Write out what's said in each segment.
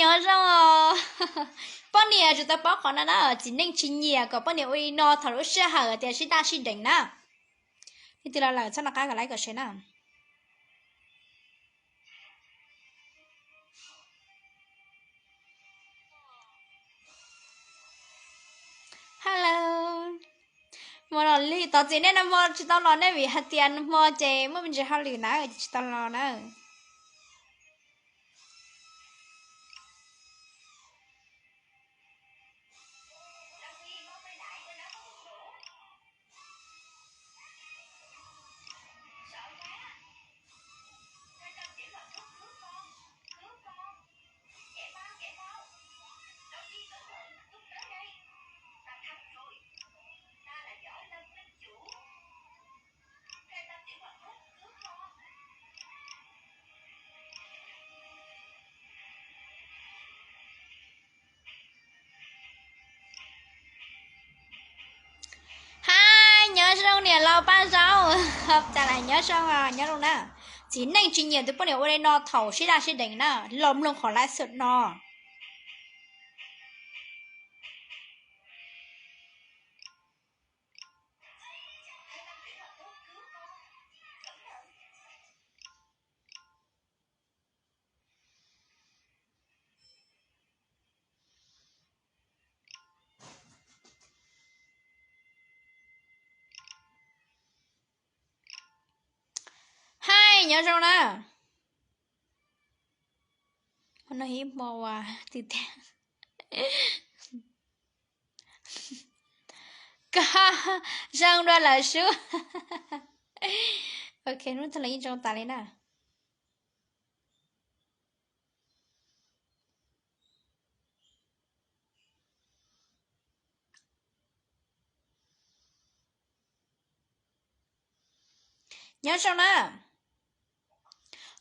Nyob zoo os. Poj niam tsis tau paub qhov no na, txiv neej tsis nyiam kom poj niam ua li no thaum lub sij hawm tias sib daj sib deev na. Leej twg los lawm txhob nco qab kom like kom share na. Hello. Hmo no li thov txim nej nag hmo tsis tau los nej vim hais tias nag hmo ces muaj me ntsis hauj lwm na ces tsis tau los na. Hais nyob zoo niam laus Paj Zaub. Cas las nyob zoo, nyob zoo na. Txiv neej tsis nyiam tus poj niam ua li no thaum sib daj sib deev na, los mloog qhov live show no. Hais nyob zoo na. Hmo no ib hmo uas twb tiag. Koj zoo dua lawm sub. Ok, hnub twg los yeej zoo tas li na. Nyob zoo na.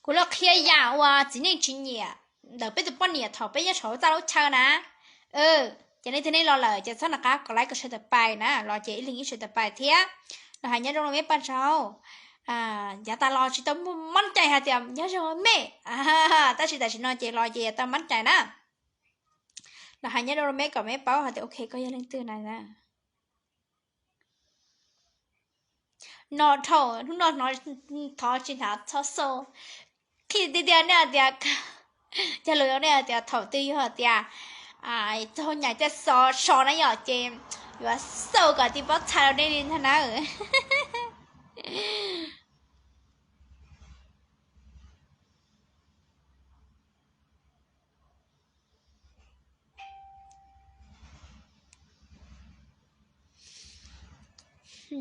Kuv los qhia yam uas txiv neej tsis nyiam ntawm peb tus poj niam thaum peb nyob saum lub txaj lub chaw na. Ces leej twg nej los lawm ces txhob nco qab kom like kom share tawm pais na, los ces ib leeg ib share tawm pais thiab. Los hais nyob zoo rau me Paj Zaub. Yav tas los tsis tau muaj mab cai hais tias nyob zoo me, tab sis tam sim no ces los ces tau mab cai na. Los hais nyob zoo rau me kom me paub hais tias ok koj yog leej twg na. No dhau hnub no thov tsis hnav txhob xau. Qhia tiag tiag nej hais tias, cog lus nej hais tias thaum twg yog hais tias txog nyam tej xov so na yom ces yuav xau kom tij pob txha rau nej li ntag na.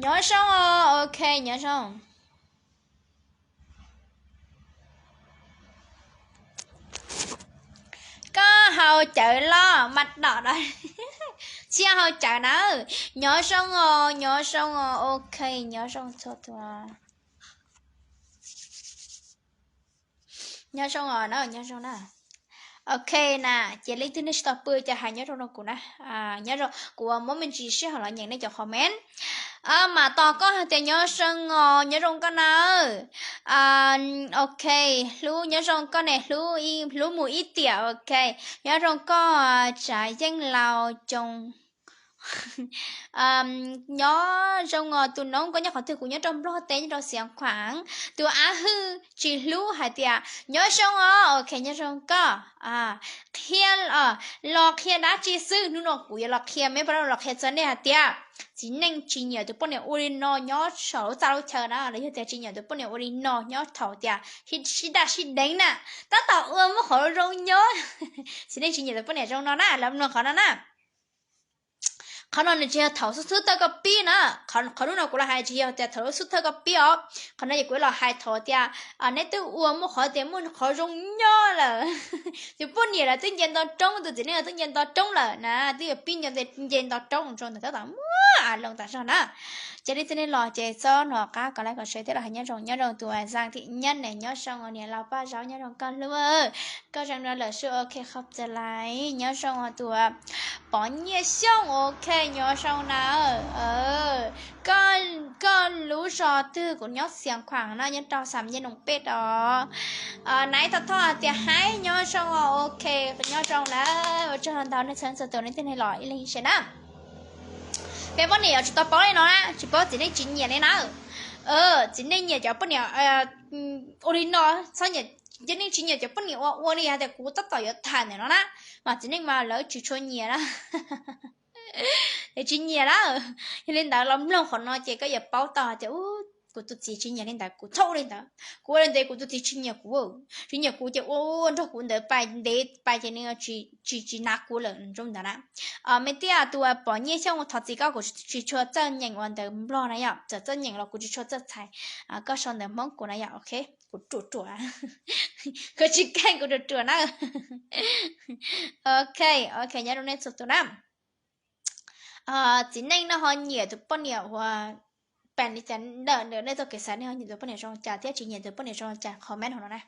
Nyob zoo, ok, nyob zoo. Koj haus cawv los mas dom no. Tsis yog haus cawv na. Nyob zoo os, nyob zoo os, ok, nyob zoo txhua tus. Nyob zoo os na, nyob zoo na. Ok na, ces leej twg nej tsis tau pw ces hais nyob zoo rau kuv na. Nyob zoo, kuv muab me ntsis sij hawm los nyeem nej cov comment. Mam tos koj hais tias nyob zoo os, nyob zoo koj na. Ok, hlub nyob zoo koj ne, hlub mus ib tiam, ok. Nyob zoo koj, Tsav Yeej Laus Coo. Nyob zoo os tus noob, koj nyob qhov twg? Kuv nyob rau Nplog teb, nyob rau Xiav Khuam. Tus av hwj tsis hlub hais tias nyob zoo os, ok, nyob zoo koj. Qhia, los qhia dab tsi xwb? Hnub no kuv yuav los qhia, me pab los qhia txog nej hais tias txiv neej tsis nyiam tus poj niam ua li no nyob saum lub txaj lub chaw na, los yog tias tsis nyiam tus poj niam ua li no nyob thaum tias sib daj sib deev na, tab tom ua muaj qhov zoo nyob. Txiv neej tsis nyiam tus poj niam zoo no na, lawv mloog qhov no na. Qhov no nws tsis yog thaum xub thawj koj pib na. Qhov hnub no kuv los hais tsis yog tias thaum lub xub thawj koj pib os. Qhov no ces kuv los hais thaum tias neb twb ua muaj qhov tias muaj qhov zoo nyob lawm. Tus poj niam lawv twb nce nto roob, tus txiv neej twb nce nto roob lawm na, twb yuav pib nce nto roob zoo ntawm tab tom muaj a loo tas zog na. Ces nej txhua tus los ces txhob hnov qab kom like kom share thiab los hais nyob zoo, nyob zoo tus a zaj thim nyab ne, nyob zoo niam laus Paj Zaub, nyob zoo koj hlub, koj zoo no lawm sub, ok, qhov txas lais, nyob zoo tus Pov Nyiaj Xyooj, ok, nyob zoo na. Koj lub zos twg? Kuv nyob Xiav Khuam no, nyob rau Xam Nyiaj Noos peb os. Naiv Thoj Thoj hais tias haib, nyob zoo, ok, nyob zoo na. Ua tsaug ntau nej txhua txhua tus nej thiaj li los ib leeg seb na. Peb poj niam yuav tsum tau paub li no na, tsis paub txiv neej tsis nyiam li na. Txiv neej nyiam cov poj niam ua li no, txhob nyiam, txiv neej tsis nyiam cov poj niam ua ua li hais tias kuv tab tom yuav tham ntawm no na, mas txiv neej mas lawv tsis tshua nyiam na. Tsis nyiam na. Yog li ntawd los mloog qhov no ces koj yuav paub tau hais tias kuv tus txiv tsis nyiam li ntawd, kuv txhob ua li ntawd, kuv ua li ntawd kuv tus txiv tsis nyiam kuv, tsis nyiam kuv ces ua nrog kuv ntawd pais ntev pais ces nws tsis tsis nav kuv lawm zoo ntawd na. Me tiaj tus Pov Nyiaj Xyooj, thov txim koj, kuv tsis tshua txawj nyeem ua ntawv Nplog na yom, txawm txawj nyeem los kuv tsis tshua txawj txhais koj sau ntawv Hmoob kuv na yom, ok, kuv ruam ruam, kuv tsis keej, kuv ruam ruam na. Ok, ok, nyob zoo nej txhua tus na. Txiv neej no ho nyiam tus poj niam uas, pam li cas ntawm nej txoj kev xav nej ho nyiam tus poj niam zoo li cas thiab tsis nyiam tus poj niam zoo li cas, comment hauv no na.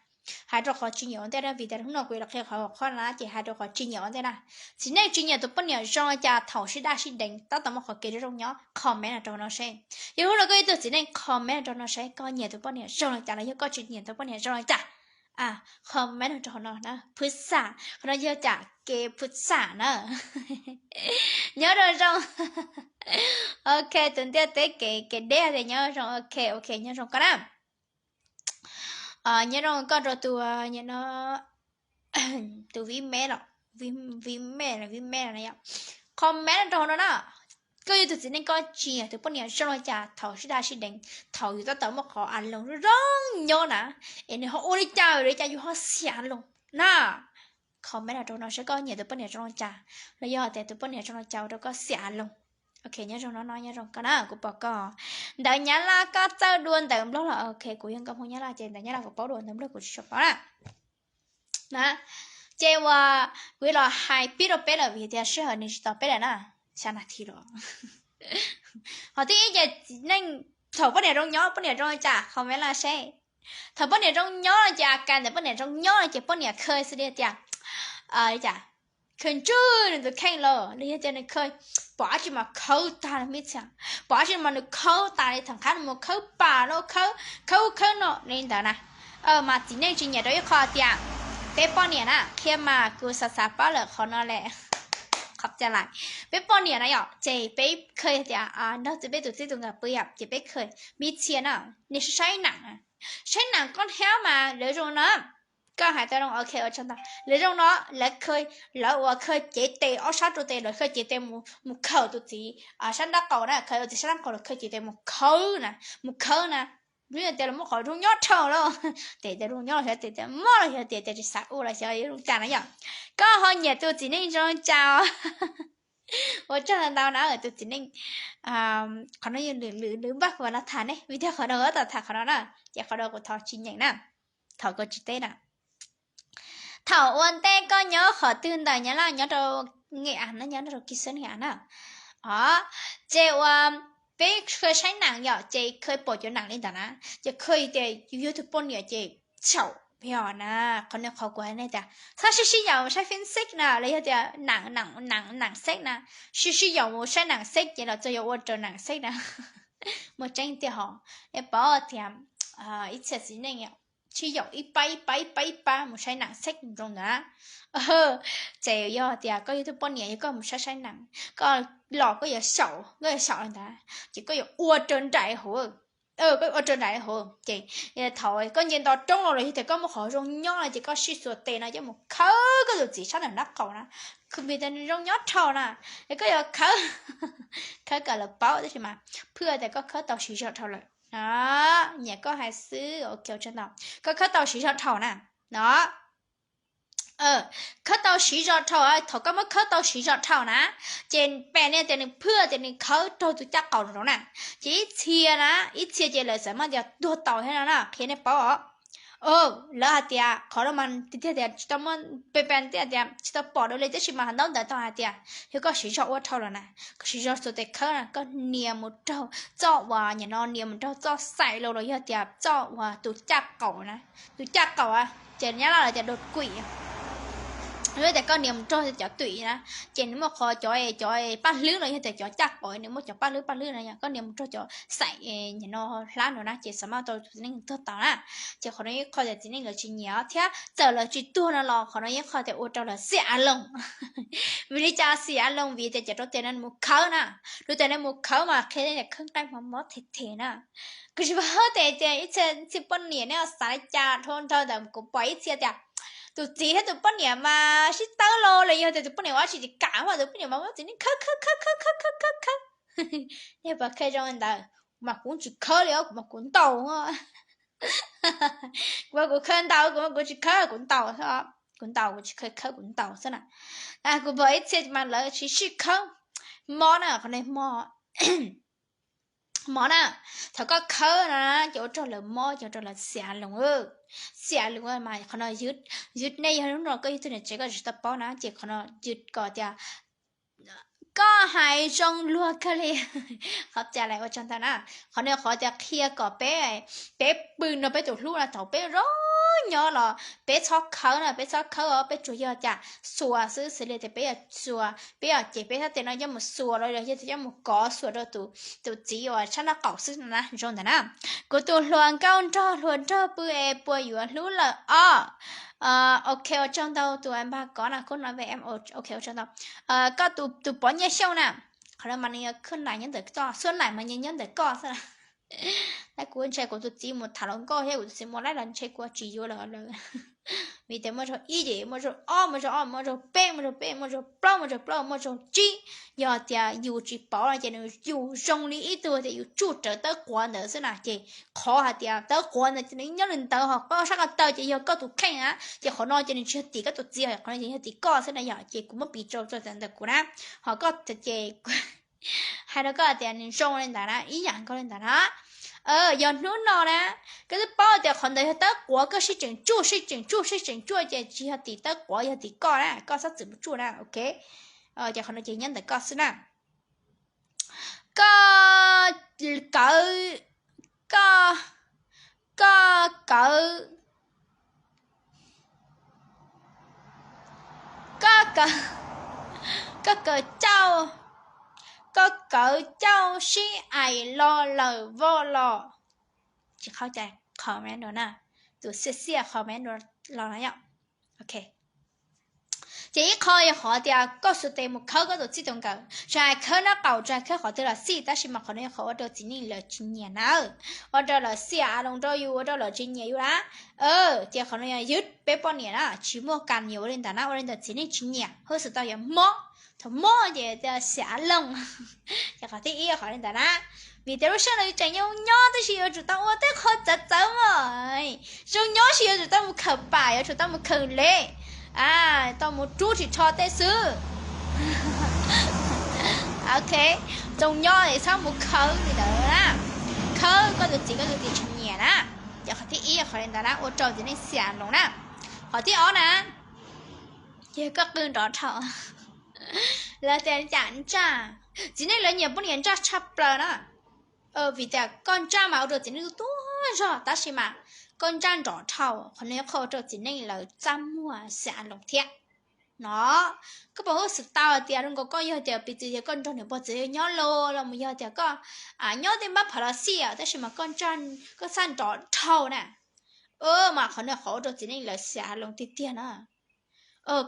Hais rau qhov tsis nyiam ua ntej na, vim tias hnub no kuv yuav los qhia qhov uas qhov na ces hais rau qhov tsis nyiam ua ntej na. Txiv neej tsis nyiam tus poj niam zoo li cas thaum sib daj sib deev tab tom muaj qhov kev zoo zoo nyob, comment no rau no seb. Yog hnub no koj ib tug txiv neej, comment no rau no seb koj nyiam tus poj niam zoo li cas los yog koj tsis nyiam tus poj niam zoo li cas. Comment no rau no na, phwb xam, qhov no yog tsam kev phwb xam na. Nyob zoo zoo. Ok, tus ntiaj teb kev kev deb tias nyob zoo, ok, ok, nyob zoo koj na. Nyob zoo koj rau tus, no, tus Vib Me los, Vib Me, Vib Me no yom. Comment rau hauv no na. Koj yog tus txiv neej koj tsis nyiam tus poj niam zoo li cas thaum sib daj sib deev, thaum yus tab tom muaj qhov a loos zoo zoo nyob na, es nws ho ua li cas li cas yus ho xiam a loos na. Comment rau no seb koj nyiam tus poj niam zoo li cas, los yog tias tus poj niam zoo li cas ua rau koj xiam a loos. Ok, nyob zoo no no, nyob zoo koj na, kuv pom koj. Ntawv Nyab Laj koj txawj dua ntawv Nplog los? Ok, kuv yog nkauj Hmoob Nyab Laj ces ntawv Nyab Laj kuv paub dua, ntawv Nplog kuv tsis tshua paub na. Na, ces uas kuv los hais pib rau peb lawm vim tias sij hawm nws tsis tos peb lawm na, xya nas this los. Qhov thib ib ces txiv neej, thaum poj niam zoo nyob poj niam zoo li cas comment los seb. Thaum poj niam zoo nyob no ces a kas ntawm poj niam zoo nyob no ces poj niam khawj xws li tias, li cas, khawj ntswj nws tus kheej los los yog tias nws khawj, pom dab tsi mas khawb tag li me txhia, pom dab tsi mas nws khawb tas li, thaum nqhis nws mus khawb pas los khawb, khawb ub khawb no li ntawd na. Mas txiv neej tsis nyiam rau ib qho tias, peb poj niam na, qhia mas kuv xav xav paub lawm qhov no lawm. Qhov cas lais, peb poj niam na yom ces peb khawj tias nrog peb tus txij tus nkawm pw yom ces peb khawj me txhia na, nej saib saib nam, saib nam koj thiab mas lawv zoo no, koj hais tau zoo, ok, ua tsaug ntau, lawv zoo no, lawv khawj, lawv ua khawj cev tes ob sab rau tes, lawv khawj cev tes mus khawm tus txiv sab nraub qaum na, khawm tus txiv sab nraub qaum, lawv khawj cev tes mus khawb na, mus khawb na. Lub tias los muaj qhov zoo nyob dhau lawm, tes tias zoo nyob los xyov, tes tias mob los xyov, tes tias tsis xav ua los xyov, yuav zoo cas na yom. Koj ho nyiam tus txiv neej zoo li cas? Ua tsaug ntau na tus txiv neej. Qhov no yog lwm lwm lwm npaj kuv los tham ne, vim tias qhov no kuv tab tom tham qhov no na, ces qhov no kuv thov tsis nyeem na, thov kuv tsis teb na. Thaum ua ntej koj nyob qhov twg ntawm Nyab Laj? Nyob rau Nge As na, nyob rau Kis Xeeb Nge As na. Os, ces uas peb khawj saib nam yom, ces khawj pom cov nam li ntawd na, ces khawj tias yus yog tus poj niam ces xyaum yog na. Qhov no qhov kuv hais nej tias txhob sib sib yaum saib fib xeb na, los yog tias nam nam nam nam xeb na, sib sib yaum mus saib nam xeb ces los txog yuav ua raws nam xeb na. Muaj tseeb tiag hos, nej paub tias ib txhia txiv neej sib yaum ib pab ib pab ib pab ib pab mus saib nam xeb zoo ntawd na. Ces yog tias koj yog tus poj niam, yog koj mus saib saib nam, koj los koj yuav xyaum, koj yuav xyaum li ntawd ces koj yuav ua raws nraim hauv, koj yuav ua raws nraim hauv ces thaum koj nce nto roob los los yog tias koj muaj qhov zoo nyob no ces koj sib xuas tes no coj mus khawb koj tus txiv sab nraub qaum na, vim tias nws zoo nyob dhau na, es koj yuav khawb, khawb kom lawv paub tab sis mas phwj tias koj khawb tau siv zog dhau lawm. Nyiam koj hais xwb, ok, ua tsaug ntau, koj khawb tau siv zog dhau na, no. Khawb tau siv zog dhau, thaum koj muab khawb tau siv zog dhau na, ces pem ne tias nws phwj tias nws khawb raug tus caj qaum rau na, ces ib txhia na, ib txhia ces lawv txawm muab tias tuag tau thiab no na, qhia nej paub os. Lawv hais tias qhov no mas tiag tiag tias tsis tau muaj pe pe tias tsis tau pom dua li, tab sis mas hais ntaub ntawv tau hais tias yog koj siv zog ua dhau lawm na, koj siv zog txhua tes khawb na, koj nias mus raug txoj uas nim no nias mus raug txoj xaim los los yog tias txoj uas tus caj qaum na, tus caj qaum ces nyab laj lawv tias đột quỵ. Yog tias koj nias mus raug cov tụy na, ces nws muaj qhov cov cov paj hlwb no yog tias cov caj qaum nws muaj cov paj hlwb paj hlwb no, yog koj nias mus raug cov xaim nim no hlab no na ces xav mas tau tus txiv neej tuag tau na. Ces qhov no yeej qhov tias txiv neej lawv tsis nyiam thiab txawm lawv tsis tuag no los qhov no yeej qhov tias ua rau lawv xiam a loos. Vim li cas xiam a loos? Vim tias cov rau tes no mus khawb na, rau tes no mus khawb mas qhia tias khawb nqaij mos mob them them na. Kuv tsis paub tias tias ib txhia poj niam nej xav li cas, dhau ntawd kuv pom ib txhia tias tus txiv thiab tus poj niam mas sib tawb los los yog tias tus poj niam ua tsis kam mas tus poj niam mas muab txiv neej khawb khawb khawb khawb khawb khawb khawb khawb. Nej puas khawb zoo li ntawd? Kuv mas kuv tsis khawb li os, kuv mas kuv ntaus. Kuv mas kuv khawb ntaus, kuv mas kuv tsis khawb kuv ntaus xwb, kuv ntaus kuv tsis khawb khawb kuv ntaus xwb na. Kuv pom ib txhia mas lawv tsis sib khawb, mob na, qhov no mob. Mob na, thaum koj khawb no ces ua rau lawv mob, ces ua rau lawv xiam a loos, xiam a loos mas qhov no yog nej yog hnub no koj yog ib tug niam tsev koj tsis tau paub na ces qhov no yog kom tias koj hais zoo luag kawg li. Qhov cas lawv ua tsaug ntawd na, qhov no qhov tias qhia kom peb, peb pw nrog peb tus hlub no thaum peb zoo nyob los peb txhob khawb na, peb txhob khawb os, peb tsuas yog cas xuas xwb, xws li tias peb yog xuas, peb yog ces peb thaj tes no coj mus xuas los yog tias coj mus kov xuas rau tus txiv uas sab nraub qaum xwb na, zoo ntawd na. Kuv tus hluas nkauj nrog hluas nraug pw es puas yuav hlub lawm os? Ok, ua tsaug ntau tus npag kov na, kuv no ve em, ok, ua tsaug ntau. Koj tus pov nyiaj xyooj na, qhov no mas nws yog khwb nais nyob ntawm koj, xwb nais mas nyob ntawm koj xwb. Tab kuv ntshe kuv tus txiv mus tham hluas nkauj thiab kuv tus txiv mus laib los ntshe kuv tsis yuav lawm. Vim tias muaj zaug ib ces muaj zaug ob, muaj zaug ob muaj zaug peb, muaj zaug peb muaj zaug plaub, muaj zaug plaub muaj zaug tsib. Yog tias yus tsis pauv no ces nws yus zoo li ib tug tias yus tsuj rawv tawb quav ntawd xwb na, ces qhov hais tias tawb quav ntawd ces nws nyob li ntawd, ho koj sab ko taw ces yog koj tus kheej na, ces qhov no ces nws tsis yog tim koj tus txiv, qhov no ces yog tim koj xwb na yom, ces kuv muab piv rau txog ntawm kuv na. Ho koj ces hais rau koj tias nws zoo li ntawd na, ib yam nkaus li ntawd na. Yog hnub no na, koj twb paub tias qhov ntawd yog tawb quav, koj sib tseem tsuj sib tseem tsuj sib tseem tsuj ces tsis yog tim tawb quav, yog tim koj na, koj txhob txwm mus tsuj na, ok. Ces qhov no ces nyob ntawm koj xwb na. Koj kawm, koj, koj kawm, koj kawm, koj kawm cauj, koj kawm cauj sib aim lo lawm voj los. Tsis qhov cai, qhov me no na, tus xiaj xiaj qhov me no los na yom. Ces ib qho yog qhov tias koj xuas tes mus khawb koj tus txij tus nkawm, tsis hais khawb nraub qaum, tsis hais khawb qhov twg los xij, tab sis mas qhov no yog qhov ua rau txiv neej lawv tsis nyiam na, ua rau lawv xiam a loos rau yus, ua rau lawv tsis nyiam yus na. Ces qhov no yog ywg peb poj niam na, tsis muaj kas yuav ua li ntawd na, ua li ntawd txiv neej tsis nyiam, hub xwm tau yuav mob, thaum mob ces xiam a loos. Ces qhov thib ib qhov li ntawd na, vim tias lub sij hawm no yus tseem zoo nyob tab sis yuav tsum tau ua tej qho txawv txawv mas, zoo nyob sis yuav tsum tau mus khawm pam, yuav tsum tau mus khawm lev, tau mus rub ris tsho tej xwb. Ok, zoo nyob es txhob mus khawb li ntawd na, khawb koj tus txiv koj tus txiv tsis nyiam na. Ces qhov thib ib qhov li ntawd na, ua rau txiv neej xiam a loos na. Qhov thib ob na, ces koj qw nrov dhau. Lawv tias cas ntsaj, txiv neej lawv nyiam poj niam ntsaj tshaj plaws na. Vim tias koj ntsaj mas ua rau txiv neej tuag zog, tab sis mas koj ntsaj nrov dhau, qhov no yog qhov ua rau txiv neej lawv txaj muag xiam a loos thiab no. Koj puas hub xwm tau hais tias zoo nkaus koj yog tias piv txwv yog koj nrog niam pog txiv nyob los los mus yog tias koj nyob tej npab phav los xij, tab sis mas koj ntsaj, koj txaj nrov dhau na. Mas qhov no qhov ua rau txiv neej lawv xiam a loos tiag tiag na.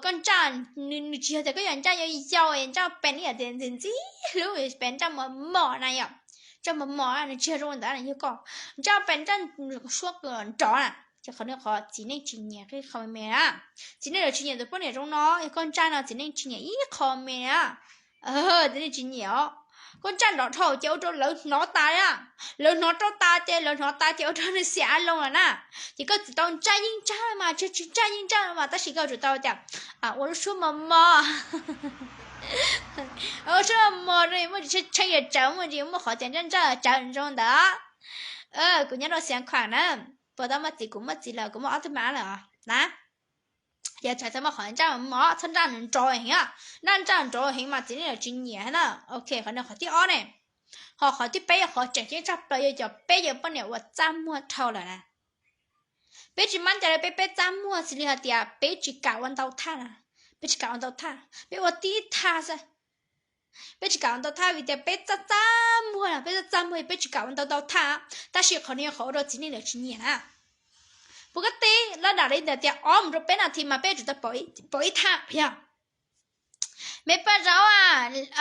Koj ntsaj, nws tsis yog tias koj yuav ntsaj yau yau, ntsaj pes ib yam tias ntxim ntxim hlub, pes ntsaj mos mos na yom. Ntsaj mos mos nws tsis yog zoo li ntawd, yog koj ntsaj pes ntsaj suab nrov na, ces qhov no qhov txiv neej tsis nyiam qhov me me na. Txiv neej lawv tsis nyiam tus poj niam zoo no, yog koj ntsaj no txiv neej tsis nyiam ib qho me na. Txiv neej tsis nyiam os. Koj ntsaj nrov dhau ces ua rau lawv hnov tas na. Lawv hnov rau tas ces lawv hnov tas ces ua rau nws xiam a loos lawm na. Ces koj tsis tau ntsaj yeej ntsaj mas, tsis tsis ntsaj yeej ntsaj mas, tab sis koj tsum tau tias ua lub suab mos mos. Ua lub suab mos mos, muaj tsis tshee tshee yuav tsawv, muaj tsis muaj qhov tias ntsaj ntsaj tsawv zoo ntawd. Kuv nyob rau Xiav Khuam na. Puas tau muaj txiv? Kuv muaj txiv lawm, kuv muaj ob tug me lawm na. Ces txhais tau muaj qhov ntsaj mos, txhob ntsaj nrov heev, ntsaj nrov heev mas txiv neej lawv tsis nyiam na. Ok, qhov no qhov thib ob ne. Ho qhov thib peb yog qhov tseem ceeb tshaj plaws, yog cov peb yog poj niam uas txaj muag dhau lawm na. Peb tsis mab ncaws li, peb peb txaj muag xws li hais tias peb tsis kam ua ntau thaj na, peb tsis kam ua ntau thaj, peb ua tib thaj xwb. Peb tsis kam ua ntau thaj vim tias peb txaj txaj muag, peb txaj txaj muag peb tsis kam ua ntau ntau thaj. Tab sis qhov no yog qhov ua rau txiv neej lawv tsis nyiam na. Puas kab tib lab dam li ntawd tias ob mus rau peb nas this mas peb yuav tsum tau pauv ib thaj yog. Me Paj Zaub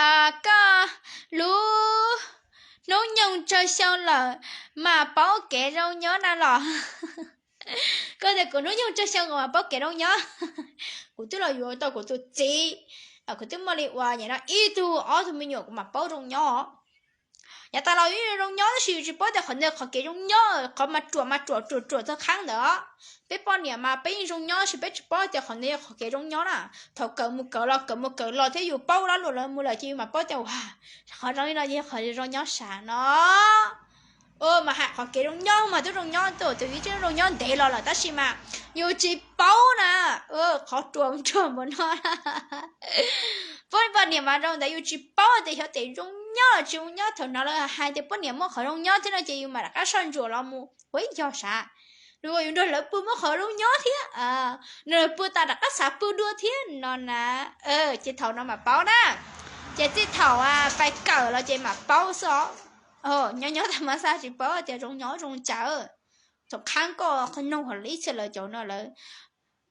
a, koj lub hnub nyoog tsawg xyoo lawm mas paub kev zoo nyob na los? Koj tias kuv hnub nyoog tsawg xyoo mas paub kev zoo nyob? Kuv twb los yuav tau kuv tus txiv, kuv twb muaj li uas nim no ib tug ob tug me nyuam kuv mam paub zoo nyob. Yav tas los yeej zoo nyob tab sis yus tsis paub tias qhov ntawd qhov kev zoo nyob, qhov mas ruam mas ruam ruam ruam txog qhab ntawd. Peb poj niam mas peb yeej zoo nyob tab sis peb tsis paub tias qhov ntawd yog qhov kev zoo nyob na. Thaum kawm mus kawm los kawm mus kawm los thiab yus paub lab luam lawv mus lawm ces yus mam paub tias qhov zoo li no yog qhov zoo nyob sav no. Mas hais qhov kev zoo nyob mas twb zoo nyob, tus yus twb zoo nyob ntev los lawm tab sis mas yus tsis paub na. Qhov ruam ruam npaum no. Poj niam mas zoo ntawd yus tsis paub tias xyov tes zoo nyob los tsis zoo nyob, thaum no lawv hais tias poj niam muaj qhov zoo nyob thiab no ces yus mam rov qab soj ntsuam los mus ua ib yog sav. Nws ua yus nrog lawv pw muaj qhov zoo nyob thiab, nrog lawv pw tas rov qab xav pw dua thiab no na. Ces thaum no mam paub na. Ces txij thaum pais kawm los ces mam paub xwb os. Nyob nyob tag mas xav tsis paub tias zoo nyob zoo cas. Thaum qhab koj noog hauv ib txhia lawv cov no lawv,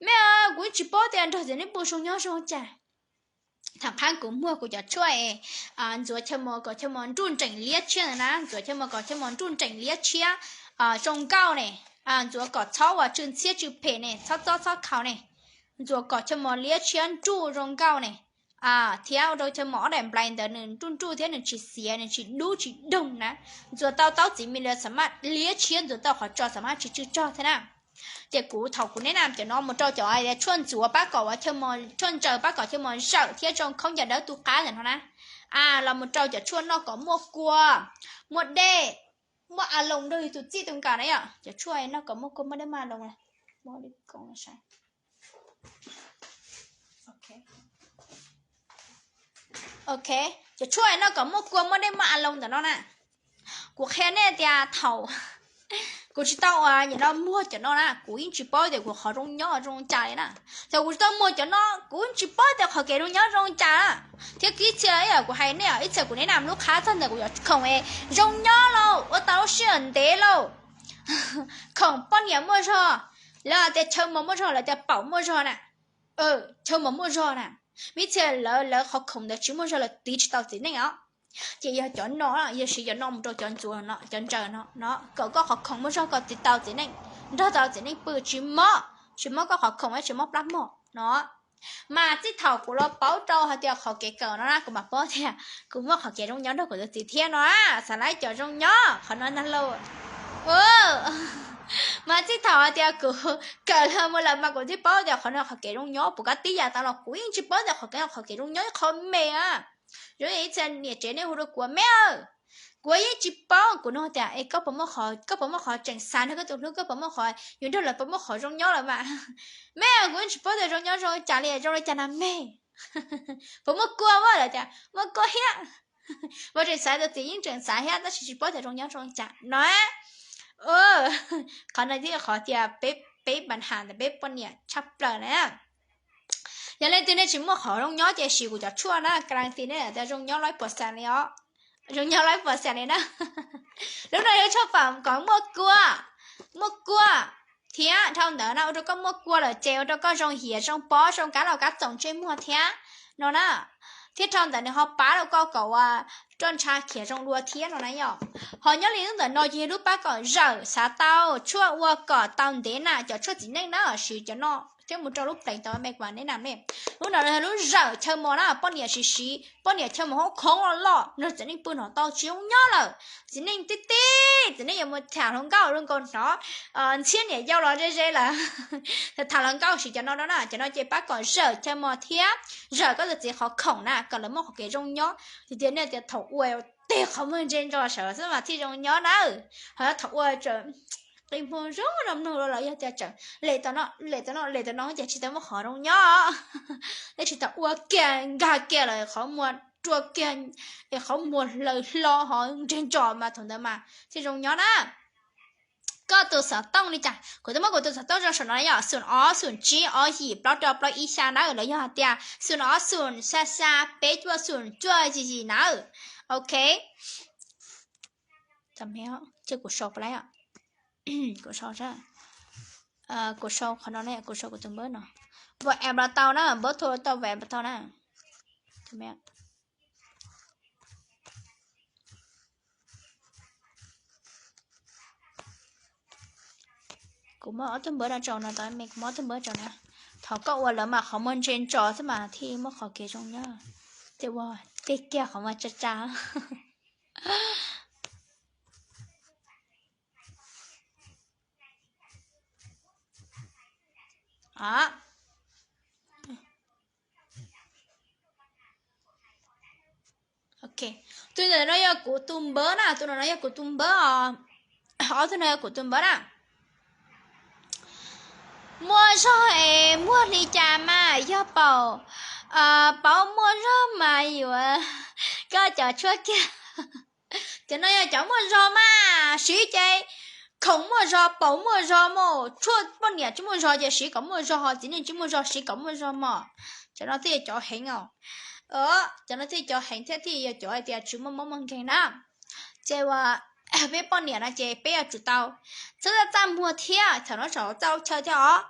me, kuv tsis paub tias nrog txiv neej pw zoo nyob zoo cas. Thaum qhab kuv muag kuv cov tshuaj es ntxuav chaw mos kom chaw mos nruj nreem liab tshiab ntawd na, ntxuav chaw mos kom chaw mos nruj nreem liab tshiab, zoo nkauj ne, ntxuav kom txhob uas tsw ntxhiab tsw phem ne, txhob txob txhob khaus ne, ntxuav kom chaw mos liab tshiab nruj zoo nkauj ne, thiab ua rau chaw mos ob daim nplai ntawd nws nruj nruj thiab nws tsis xiav nws tsis dub tsis doog na, ntxuav tau taub txiv me lawv xam maj liab tshiab, ntxuav tau qhov tso xam maj tsis tsw tsog thiab na. Ces kuv thaum kuv neb na cov no mus rau cov tshuaj ntxuav pab kom uas chaw mos, tshuaj ntsaws pab kom chaw mos zawm thiab zoo khaub ncaws dawb tu qab ntawm no na. Los mus rau cov tshuaj noj kom muaj kua, muaj dej, muaj a loos nrog yus tus txij tus nkawm na yom. Cov tshuaj noj kom muaj kua muaj dej muaj a loos. Ok, cov tshuaj noj kom muaj kua muaj dej muaj a loos ntawm no na. Kuv qhia nej tias thaum kuv tsis tau ua nim no muag cov no na kuv yeej tsis paub tias kuv qhov zoo nyob zoo cas li na. Thaum kuv tsis tau muag cov no kuv yeej tsis paub tias qhov kev zoo nyob zoo cas na. Thiab ib txhia kuv hais nej, ib txhia kuv neb na lub qhab txog ntawm kuv cov khoom es zoo nyob lauj, ua tau lub sij hawm ntev lauj, khoom poj niam muaj zog, lawv tias chaw mos muaj zog, lawv tias paum muaj zog na. Chaw mos muaj zog na, ib txhia lawv lawv qhov khoom ntawd tsis muaj zog lawv tiv tsis tau txiv neej os. Ces yog cov no, yog siv cov no mus rau cov ntxuav no, cov ntsaws no no kom koj qhov khoom muaj zog kom tiv tau txiv neej, nrog tau txiv neej pw tsis mob, tsis mob koj qhov khoom thiab tsis mob plab mog no. Mas txij thaum kuv los paub rau hais tias qhov kev kawm no na kuv mam paub tias kuv muaj qhov kev zoo nyob nrog kuv tus txiv thiab no. Xav laib cov zoo nyob qhov no ntag lauj. Mas txij thaum hais tias kuv kawm los mus lawm mas kuv thiaj paub tias qhov no qhov kev zoo nyob. Puas kab tib yam tas los kuv yeej tsis paub tias qhov kev, qhov kev zoo nyob ib qho me a. Zoo li ib txhia niam tsev nej hu rau kuv me, kuv yeej tsis paub. Kuv nug tias es koj puas muaj qhov, koj puas muaj qhov tseem xav nrog koj tus hlub, koj puas muaj qhov yus nrog lawv puas muaj qhov zoo nyob lawm mas? Me, kuv yeej tsis paub tias zoo nyob zoo li cas li, zoo li cas na me. Puas muaj kua mas? Lawv tias muaj kua thiab. Puas tseem xav tus txiv? Yeej tseem xav thiab tab sis tsis paub tias zoo nyob zoo li cas no. Qhov no thiaj qhov tias peb, peb npa has ntawm peb poj niam tshaj plaws na. Yog leej twg nej tsis muaj qhov zoo nyob ces siv kuv cov tshuaj na, ka las tis nej tias zoo nyob laib puas xas li os. Zoo nyob laib puas xas li na. Lub no yog tshuaj pab kom muaj kua, muaj kua, thiab dhau ntawd na ua rau koj muaj kua lawm ces ua rau koj zoo hiav zoo pob zoo kab laus kab txoom ntsej muag thiab no na. Thiab dhau ntawd nws ho pab rau koj kom uas roj ntsha khiav zoo dua thiab no na yom. Ho nyob li lub ntawm no ces yog lub pab kom zawm xav tau, tshuaj ua kom tau ntev na, cov tshuaj txiv neej na siv cov no thiab mus rau lub pleev tau me kuv neb na me. Lub no yog lub zawm chaw mos na, poj niam siv siv, poj niam chaw mos hoob khoob loj loj nrog txiv neej pw hnov tau tsis zoo nyob lawm. Txiv neej tib tib, txiv neej yuav mus tham hluas nkauj zoo nkaus hnov ntxhiab niam yau los ze ze lawm. Tham hluas nkauj siv cov no no na, cov no ces pab kom zawm chaw mos thiab zawm koj tus txiv qhov khoom na kom lawv muaj qhov kev zoo nyob. Tias tias nej tias thaum ua teg qhov muag ntse ntso sawv xwb mas thiaj zoo nyob na. Ho thaum ua Qi muag zoo zoo mloog los yog tias tseem lem tau no lem tau no lem tau no ces tsis tau muaj qhov zoo nyob. Thiab tsis tau ua kiag nkag kiag los qhov muag rua kiag, es qhov muag hlaws hlo ho nreg ntsos mas thaum ntawd mas thiaj zoo nyob na. Koj tus xov tooj li cas? Kuv twb muab kuv tus xov tooj rau saum no yom, xoom ob xoom tsib ob yim plaub rau plaub ib xya nawb, los yog hais tias xoom ob xoom xya xya peb cuaj xoom cuaj yim yim nawb. Ok. Ces kuv sau, kuv sau, kuv sau qhov no ne, kuv sau kuv tus npawb no. Npawb app los tau na, npawb thu tau, npawb app los tau na. Kuv muab ob tug npawb no rau no, tau me kuv muab ob tug npawb rau na. Thov koj ua lawv mas qhov muag ntse ntso xwb mas thiaj muaj qhov kev zoo nyob. Ces ua tej kiag qhov muag tsa tsa. Ok, tus ntawm no yog kuv tus npawb na, tus no no yog kuv tus npawb os. Ob tug no yog kuv tus npawb na. Muaj zog es muag li cas mas yog paum, paub muaj zog mas yuav, koj cov tshuaj kiag. Cov no yog cov muaj zog mas siv ces khoom muaj zog, paum muaj zog mas, tshuaj poj niam tsis muaj zog ces siv kom muaj zog, ho txiv neej tsis muaj zog siv kom muaj zog mog. Cov no thiaj yog cov heev os. Cov no thiaj cov heev thiab thiaj yog cov hais tias tsis muaj mob muaj nkeeg na. Ces uas peb poj niam no ces peb yuav tsum tau txhawb txaj muag thiab thaum no tsaus txaj ua chaw thiab os.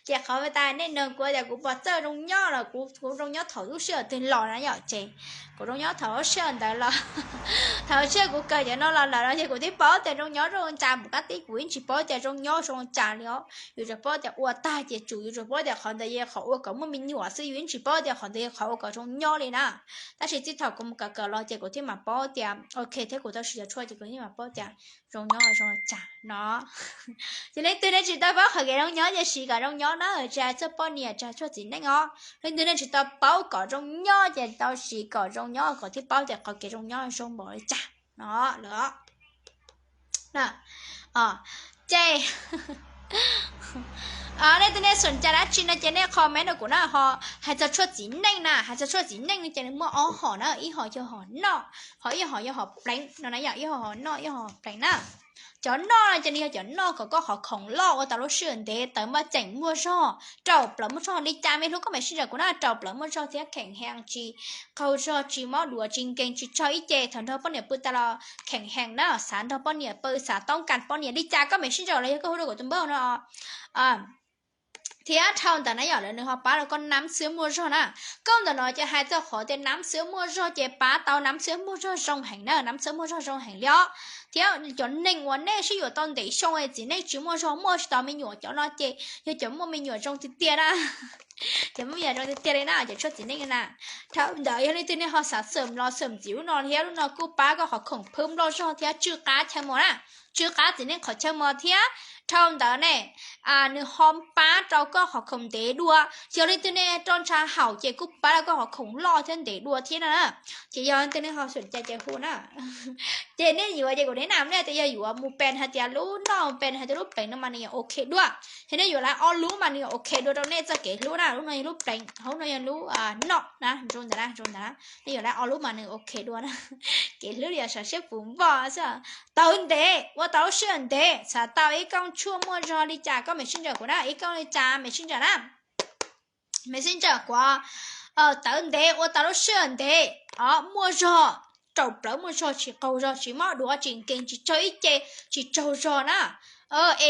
Ces qhov tas nej nug kuv tias kuv puas txawj zoo nyob los kuv, kuv zoo nyob thaum lub sij hawm twg los na yom, ces kuv zoo nyob thaum lub sij hawm ntawd los, thaum lub sij hawm kuv kawm cov no los lawm no ces kuv twb paub tias zoo nyob zoo cas, mus qab teb kuv yeej tsis paub tias zoo nyob zoo cas li os. Yus tsuas paub tias ua tag ces tsum, yus tsuas paub tias qhov ntawd yog qhov ua kom muaj me nyuam xwb, yus yeej tsis paub tias qhov ntawd yog qhov ua kom zoo nyob li na. Tab sis txij thaum kuv mus kawm kawm los ces kuv thiaj mam paub tias ok, thiab kuv tau siv cov tshuaj ces kuv thiaj mam paub tias zoo nyob zoo cas no. Ces leej twg nej tsis tau paub qhov kev zoo nyob ces siv kom zoo nyob na, tsis hais txog poj niam tsis hais txog txiv neej os. Leej twg nej tsis tau paub kom zoo nyob ces tau siv kom zoo nyob kom thiaj paub tias qhov kev zoo nyob zoo npaum li cas no lawm. Ces nej twg nej xoom cas dab tsi no ces nej comment rau kuv na, ho hais txog tshuaj txiv neej na, hais txog tshuaj txiv neej no ces nws muaj ob hom na, ib hom yog hom noj, ho ib hom yog hom pleev no na yom, ib hom hom noj ib hom hom pleev na. Cov noj no ces nws yog cov noj kom koj qhov khoom loj ua tau lub sij hawm ntev, tawv maj ceem muaj zog, raus plawv muaj zog li cas me hlub koj messenger kuv na, raus plawv muaj zog thiab kheem hees tsis qaug zog tsis mob duav tsis nkees tsis tsog ib ce, thaum nrog poj niam pw tas los kheem hees na, xav nrog poj niam pw xav toob kas poj niam li cas koj messenger los yog koj hu rau kuv tus npawb no. Thiab dhau ntawd na yom, lawv nws ho pab rau koj nab xwb muaj zog na. Koj ntawm no ces hais txog qhov tias nab xwb muaj zog ces pab tau nab xwb muaj zog zoo heev na, nab xwb muaj zog zoo heev li os. Thiab cov neeg uas nej sib yuav tau ntev xyoo es txiv neej tsis muaj zog muaj tsis tau me nyuam cov no ces yog cov muaj me nyuam zoo tiag tiag na. Cov muaj me nyuam zoo tiag tiag li na, cov tshuaj txiv neej na. Dhau ntawd yog leej twg nej ho xav xeem los xeem txiv lub no thiab, lub no kuj pab koj qhov khoom phwb nploj zog thiab tsw qab chaw mos na. Tsw qab txiv neej qhov chaw mos thiab. Dhau ntawd ne, nws ho pab rau koj qhov khoom ntev dua. Yog leej twg nej roj ntsha haum ces kuj pab rau koj qhov khoom loj thiab ntev dua thiab na. Ces yog leej twg nej ho xeem cas ces hu na. Ces nej yuav ces kuv neb nam nej tias yog yuav mus pes hais tias lub noj pes hais tias lub pleev no mas nws yog ok dua. Ces nej yuav lawv ob lub mas nws yog ok dua rau nej txoj kev hlub na. Lub no yog lub pleev, lub no yog lub noj na, zoo ntawd na, zoo ntawd na. Nej yuav lawv ob lub mas nws ok dua na. Kev hlub yog sav siab puv npoj xwb. Tawv ntev, ua tau lub sij hawm ntev, xav tau ib kooj tshuaj muaj zog li cas koj messenger kuv na, ib kooj li cas messenger na. Messenger kuv, tawv ntev ua tau lub sij hawm ntev, muaj zog, raus plawv muaj zog tsis qaug zog tsis mob duav tsis nkees tsis tsawg ib ce, tsis tsaug zog na.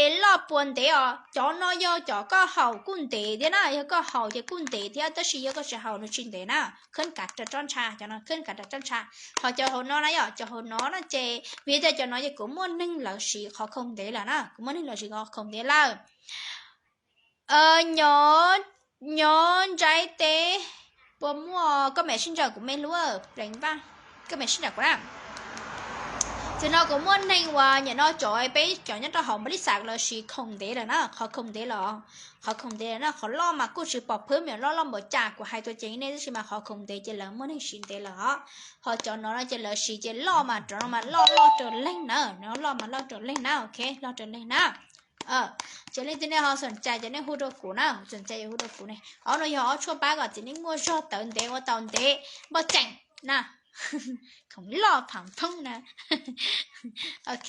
Es loj puas ntev os, cov no yog cov koj haus kuj ntev thiab na, yog koj haus ces kuj ntev thiab tab sis yog koj tsis haus nws tsis ntev na. Khwb kav rau roj ntsha, cov no khwb kav rau roj ntsha. Ho cov hauv no na yom, cov hauv no no ces vim tias cov no ces kuv muaj neeg lawv siv qhov khoom ntev lawm na, kuv muaj neeg lawv siv qhov khoom ntev lawm. Nyob, nyob Ntsais teb puas muaj koj messenger kuv me hlub, pleev vaj, koj messenger kuv na. Tam sim no kuv muaj neeg uas nim no cov peb cov nyob rau hauv npav li xav lawv siv khoom ntev lawm na, qhov khoom ntev lawm, qhov khoom ntev lawm na, qhov loj mas kuj tsis pom phwb me loj loj npaum cas kuv hais tuaj ceev nej tab sis mas qhov khoom ntev ces lawv muaj neeg siv ntev lawm os. Ho cov no no ces lawv siv ces loj mas rov no mas loj loj raws leeg na, no loj mas loj raws leeg na, ok, loj raws leeg na. Ces leej twg nej ho xoom cai ces nej hu rau kuv na, xoom cai hu rau kuv ne. Ob no yog ob tshuaj pab kom txiv neej muaj zog tawv ntev ua tau ntev npoj ceem na. Khoom loj pham phoob na. Ok.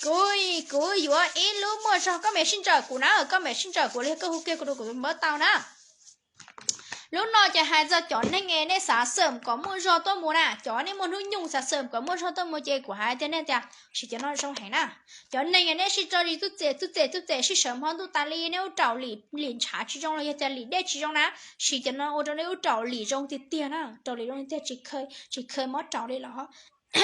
Kuv, kuv yuav ib lub muaj zog, koj mem sib ntsawm kuv na, koj mem sib ntsawm kuv li koj hu kiag kuv rau kuv tus npawb tau na. Lub no ces hais txog cov neeg es nej xav xeem kom muaj zog tuaj mus na, cov nej muaj hnub nyoog xav xeem kom muaj zog tuaj mus ces kuv hais tias nej tias siv cov no zoo heev na. Cov neeg es nej sib tso zis txuj txem txuj txem txuj txem sib sawv hmo ntuj tas li nej ub raum lim ntshav tsis zoo los yog tias lim dej tsis zoo na, siv cov no ua rau nej ub raum lim zoo tiag tiag na, raum lim zoo tiag tiag tsis khaws mob raum li los.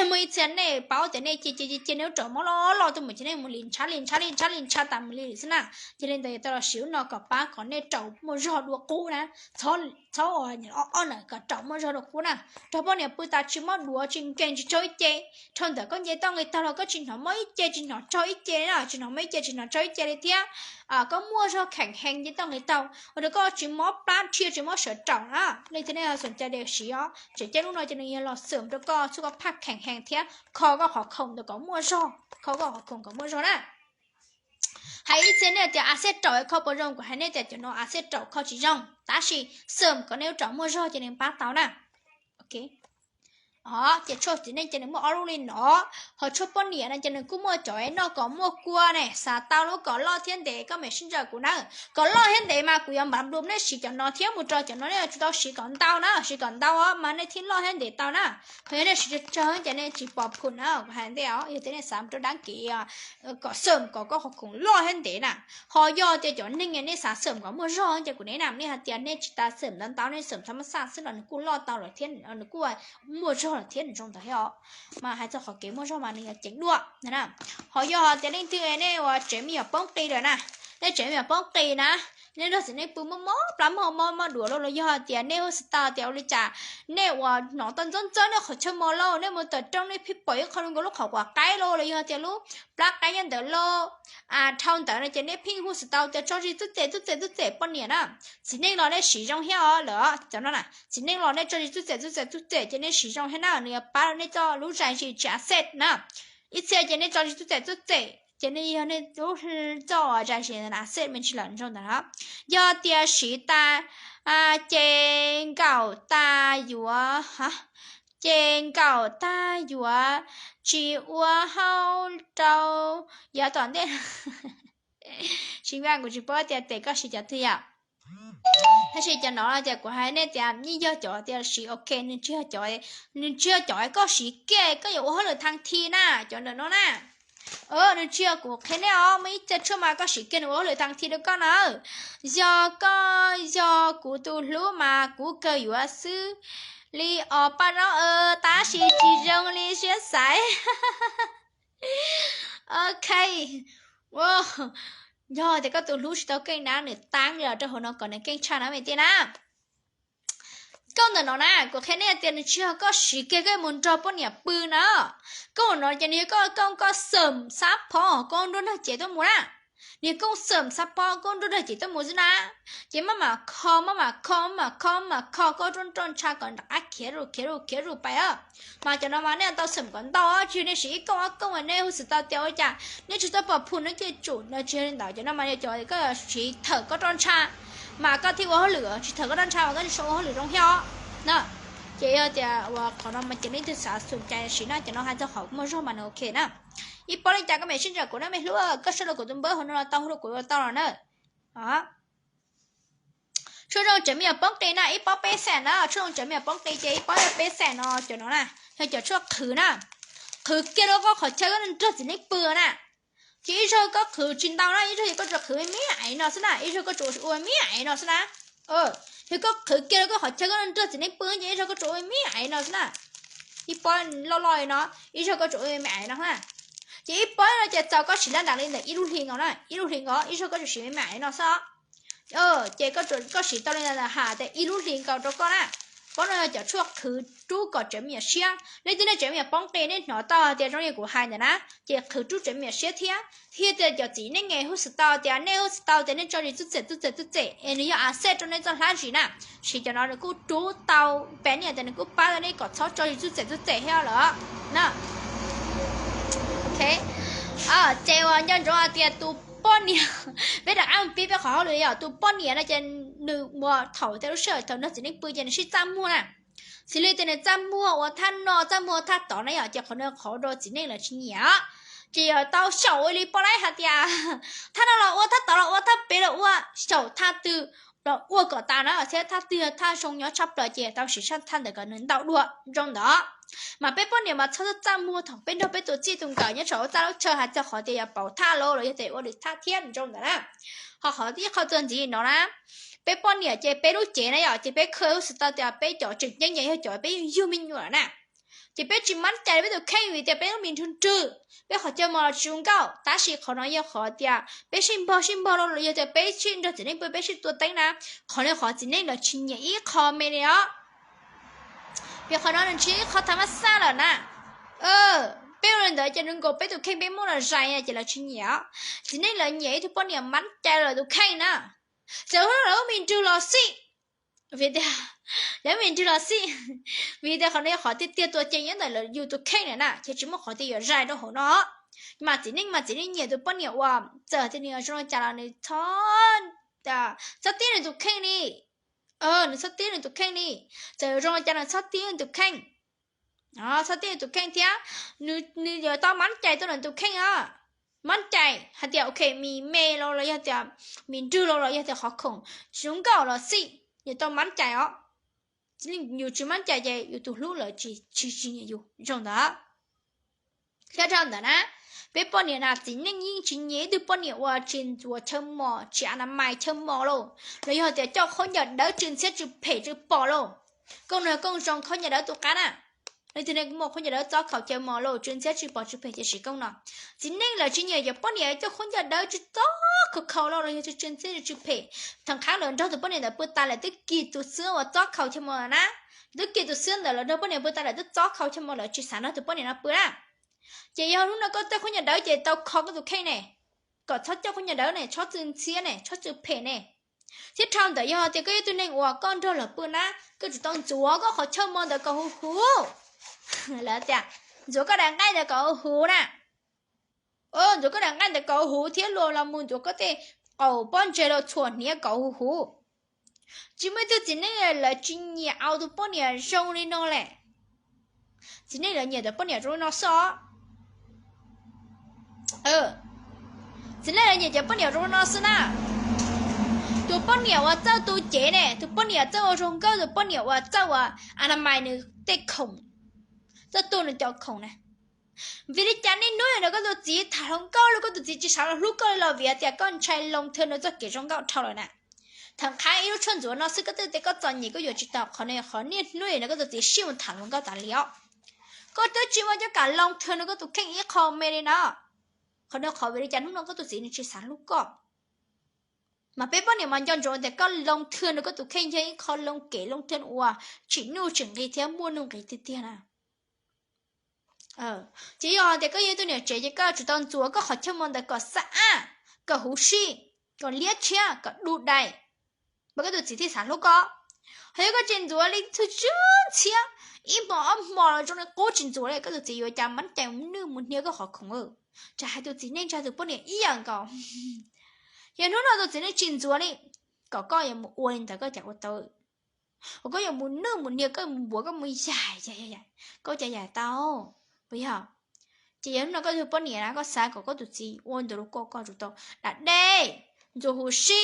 Muaj ib txhia nej paub tias nej cia cia cia nej ub raum mob loj loj tuaj mus ces nej mus lim ntshav lim ntshav lim ntshav lim ntshav tas mus li xwb na. Yog li ntawd yuav tau los siv lub no kom pab kom nej raum muaj zog dua qub na, txhob ob na kom raum muaj zog dua qub na. Raug poj niam pw tas tsis mob duav tsis nkees tsis tsog ib ce, dhau ntawm koj nce toj nqis taug los koj tsis hnov mob ib ce tsis hnov tsog ib ce na, tsis hnov mob ib ce tsis hnov tsog ib ce li thiab. Koj muaj zog kheem heev nce toj nqis taug ua rau koj tsis mob plab rhia tsis mob sawv raum na. Leej twg nej ho xoom cai ces siv os, tseem ceeb lub no ces nws yog los xeem rau koj txhua koj phaj kheem heev thiab kho koj qhov khoom ntawd kom muaj zog, kho koj qhov khoom kom muaj zog na. Hais ib txhia nej tias a xej raum kho puas zoo, kuv hais nej tias cov no a xej raum kho tsis zoo tab sis xeem kom nej ub raum muaj zog ces nws pab tau na. Ces tshuaj txiv neej ces nws muaj ob lub li no, ho tshuaj poj niam no ces nws kuj muaj cov noj kom muaj kua ne, xav tau lub kom loj thiab ntev koj mem sib ntsawm kuv na. Kom loj thiab ntev mas kuv yuav npav nplua nej siv cov no thiab mus rau cov no nej yuav tsum tau siv kom ntau na, siv kom ntau os mas nej thiaj loj thiab ntev tau na. Ho yog nej siv tsawg tsawg ces nej tsis pom phum na, kuv hais ntej os, yog tias nej xav mus rau dab kev kom xeem kom koj qhov khoom loj thiab ntev na. Ho yog tias cov neeg nej xav xeem kom muaj zog ces kuv ev na, nej hais tias nej tsis tas xeem ntau ntau, nej xeem tham mas xaj xwb los nws kuj loj tau lawm thiab nws kuj muaj zog lawm thiab nws zoo ntawd thiab os. Mas hais txog qhov kev muaj zog mas nws yog ceev dua na. Ho yog tias leej twg nej ua tsev me nyuam poob qis lawm na, nej tsev me nyuam poob qis na, nej nrog txiv neej pw mob mob plab mob mob mob duav lauj, los yog tias nej hu xav tau tias ua li cas nej uas hnov tau ntxob ntxob nej qhov chaw mos lauj, nej mus tawm rooj nej pheej pom ib qho nkaus lub qhov quav qaib lauj, los yog tias lub plab qaib nyob ntawd lauj. Dhau ntawd no ces nej pheej hu xav tau tias tso zis txuj txem txuj txem txuj txem poj niam na. Txiv neej los nej siv zoo thiab os lawm, cov no na txiv neej los nej tso zis txuj txem txuj txem txuj txem ces nej siv zoo thiab na, nws yuav pab rau nej coj lub zais zis tsis a xej na. Ib txhia ces nej tso zis txuj txem txuj txem ces nej yog nej lub coj zais zis a xej me ntsis lawm zoo ntawd na. Yog tias siv tas ces nkaum tas yuav, ces nkaum tas yuav tsis ua hauj rau yav tom ntej. Tsis nqa kuv tsis paub tias tes koj siv cov twg yom. Tab sis cov no tias kuv hais nej tias yeej yog cov tias siv ok, nws tsis yog cov, nws tsis yog cov koj siv kiag koj yuav ua hauj lwm thaj thi na, cov ntawm no na. Nws tsis yog, kuv qhia nej os, muaj ib co tshuaj mas koj siv kiag nws ua hauj lwm thaj thi rau koj na. Yog koj yog kuv tus hlub mas kuv kawg yuav xwb li os paj zaub, tab sis tsis zoo li siab xaiv. Ok, yog tias koj tus hlub tsis tau keej na, nws tab los rau hauv no kom nws keej tshaj na me tij na. Koj ntawm no na, kuv qhia nej tias nws tsis yog koj siv kiag koj mus nrog poj niam pw na. Koj no ces nws yog koj, koj, koj xeem xab phob koj nruab nrog cev tuaj mus na. Nws yog koj xeem xab phob koj nruab nrog cev tuaj mus xwb na. Ces maj mam kho, maj mam kho, maj mam kho, maj mam kho koj roj ntsha kom nram qab khiav zus khiav zus khiav zus pais os. Mas cov no mas nej tau xeem kom ntau, tsis yog nej siv ib kooj ob kooj nej hu xwm tau tias ua cas nej tsis tau pom phum nej cia tsum no, tsis yog li ntawd. Cov no mas yog cov koj siv thawm koj roj ntsha mas koj thiaj ua hauj lwm, tsis thawm koj roj ntsha mas koj tsis tau ua hauj lwm zoo thiab os. Ces yog tias uas qhov no mas ces leej twg xav xum cai siv na, cov no hais txog qhov muaj zog mas nws ok na. Ib pob li cas koj mem sib ntsawm kuv na me hlub, koj sau rau kuv tus npawb hauv no los tau, hu rau kuv los tau los na. Tshuaj zoo tsev me nyuam poob qis na ib pob peb xees na, tshuaj zoo tsev me nyuam poob qis ces ib pob peb xees no, cov no na yog cov tshuaj qhwv na. Qhwv kiag rau koj qhov chaw koj nrog txiv neej pw na. Ces ib zaug koj qhwv tsis ntau na, ib zaug ces koj tsuas qhwv me me aiv no xwb na, ib zaug koj tsuas ua me me aiv no xwb na. Yog koj qhwv kiag rau koj qhov chaw koj nrog txiv neej pw ces ib zaug koj tsuas ua me me aiv no xwb na. Ib pob loj loj li no, ib zaug koj tsuas ua me me aiv no na. Ces ib pob no ces txaus koj siv laj nram li ntawm ib lub hlis nkaus na, ib lub hlis nkaus, ib zaug koj tsuas siv me me aiv no xwb. Ces koj siv tau li ntawd has tias ib lub hlis nkaus rau koj na. Paub no yog cov tshuaj qhwv rub kom tsev me nyuam siab. Leej twg nej tsev me nyuam poob qes nej hnov tau hais tias zoo li kuv hais ntawm na, ces qhwv rub tsev me nyuam siab thiab. Thiab tias cov txiv neej es hu xav tau tias nej hu xav tau tias nej tso zis txuj txem txuj txem txuj txem es nws yog a xej rau nej txoj hlab zis na, ces cov no nws kuj rub tau peb niam tias nws kuj pab tau nej kom txhob tso zis txuj txem txuj txem thiab lawm na. Ok, ces uas nco ntsoov hais tias tus poj niam, peb rov qab mus pib peb qhov hauj lwm yom, tus poj niam no ces nws mus thaum tias lub sij hawm thaum nrog txiv neej pw ces nws sib txaj muag na. Xws li tias nws txaj muag ua thaj no txaj muag ua thaj tod na yom, ces qhov no qhov rau txiv neej lawv tsis nyiam. Ces yog tau xyaum ua li poj laib hais tias thaj no los ua thaj tod los ua thaj pem los ua, xyaum thaj twg los ua kom tas na, thiab thaj twg thaj zoo nyob tshaj plaws ces tau siv thaj ntawd kom nws ntau dua zoo ntawd. Mas peb poj niam mas txhob txaj muag thaum peb nrog peb tus txij tus nkawm nyob saum ua txaj lub chaw hais txog qhov tias yog pauv thaj los los yog tias ua lwm thaj thiab zoo ntawd na. Ho qhov ib qho txuas ntxiv no na, peb poj niam ces peb lub cev na yom, ces peb kha hu xav tau tias peb cov tseem ceeb ces yog cov peb yug me nyuam na. Ces peb tsis mab cai peb tus kheej vim tias peb lub me nrwg nrwg, peb qhov chaw mos los tsis zoo nkauj, tab sis qhov no yog qhov tias peb sib npog sib npog los los yog tias peb sib nrog txiv neej pw peb sib tua teeb na, qhov no qhov txiv neej lawv tsis nyiam ib qho me li os. Vim qhov no nws tsis yog ib qho thav mab xaj lawm na. Peb ua li ntawd ces nws nkaus peb tus kheej peb muab los zais ces lawv tsis nyiam os. Txiv neej lawv nyiam ib tug poj niam mab cai lawv tus kheej na. Txawm hnub no lawv lub me nrwg los xij, vim tias lawv lub me nrwg los xij, vim tias qhov no yog qhov tiag tiag tuaj cees nyob ntawm lawv yus tus kheej na na, ces tsis muaj qhov tias yuav zais rau hauv no. Mas txiv neej mas txiv neej nyiam tus poj niam uas txawm tias nws zoo li cas los nws txhob, txhob tib nws tus kheej li. Nws txhob tib nws tus kheej li. Txawm yuav zoo li cas nws txhob tib nws tus kheej. Txhob tib nws tus kheej thiab. Nws yuav tau mab cai tuaj nws tus kheej os. Mab cai hais tias ok, mis me los los yog tias mis nrwg los los yog tias qhov khoom tsis zoo nkauj los xij, yuav tau mab cai os. Yus tsis mab cai ces yus tus hlub lawv tsis tsis nyiam yus zoo ntawd. Thiab dhau ntawd na, peb poj niam na txiv neej yeej tsis nyiam ib tug poj niam uas tsis ntxuav chaw mos tsis a na mais chaw mos lauj, los yog tias coj khaub ncaws dawb tsw ntxhiab tsw phem tsw pom lauj. Kooj no kooj zoo khaub ncaws dawb tus qab na. Leej twg ne kuj muaj khaub ncaws dawb txob khaum chaw mos lauj, tsw ntxhiab tsw pom tsw phem ces siv kooj no. Txiv neej lawv tsis nyiam cov poj niam coj khaub ncaws dawb tsw txob khaum khaum lauj los yog tsw ntxhiab tsw phem. Thaum qhab lawv nrog tus poj niam ntawd pw tas lawm twb kis tus xwb uas txob khaum chaw mos na. Twb kis tus xwb ntawd lawv nrog poj niam pw tas lawm twb txob khaum chaw mos lawv tsis xav nrog tus poj niam no pw na. Ces yog hnub no koj coj khaub ncaws dawb ces tau kho koj tus kheej ne, kom txhob coj khaub ncaws dawb ne, txhob tsw ntxhiab ne, txhob tsw phem ne. Thiab dhau ntawd yog tias koj yog tus neeg uas koj nrog lawv pw na, koj tsum tau ntxuav koj qhov chaw mos ntawd kom huv huv. Lawv tias ntxuav koj daim nqaij ntawd kom huv huv na. Ntxuav koj daim nqaij ntawd kom huv huv thiab luag los mus ntxuav koj tej qaum pob ntseg los txhuam hniav kom huv huv. Tsis muaj ib tug txiv neej lawv tsis nyiam au tus poj niam zoo li no lawm. Txiv neej lawv nyiam tus poj niam zoo li no xwb os. Txiv neej lawv nyiam cov poj niam zoo li no xwb na. Tus poj niam uas txawj tu cev ne, tus poj niam txawj ua zoo nkauj, tus poj niam uas txawj ua a na mais nws tej khoom, txawj tu nws cov khoom na. Vim li cas niaj hnub no koj tus txiv tham hluas nkauj los koj tus txiv tsis xav los hlub koj li los vim tias koj ntshai loo thwj nws txoj kev zoo nkauj dhau lawm na. Thaum qhab ib lub tshuaj ntxuav no xwb koj twb tias koj txom nyem koj yuav tsis tau, qhov no qhov niaj hnub no koj tus txiv sij mus tham hluas nkauj tas li os. Koj twb tsis muaj coj kam loo thwj nws koj tus kheej ib qho me li na. Qhov no qhov vim li cas hnub no koj tus txiv nws tsis xav hlub koj. Mas peb poj niam mas nco ntsoov tias koj loo thwj nws koj tus kheej yog ib qho loo kev loo thwj uas tsim nuj tsim nqis thiab muaj nuj nqis tiag tiag na. Ces yog tias koj yog tus niam tsev ces koj tsum tau ntxuav koj qhov chaw mos ntawd kom xab ab, kom huv si, kom liab tshiab, kom du dais, mas koj tus txiv thiaj xav hlub koj. Ho yog koj tsis ntxuav li thwj tsw ntxhiab, ib hmo ob hmo los zoo li qub tsis ntxuav li koj tus txiv yuav cas mab cai mus nwj mus hnia koj qhov khoom. Tsam hais tus txiv neej tsam tus poj niam ib yam nkaus. Yog hnub no tus txiv neej tsis ntxuav li, kom koj yuav mus ua li ntawd koj cas ua tau. Uas koj yuav mus nwj mus hnia koj mus npuav koj mus yaim, koj cas yaim tau, puas yog? Ces yog hnub no koj tus poj niam na koj xav kom koj tus txiv ua ntawd rau koj, koj tsum tau da dej, ntxuav huv si.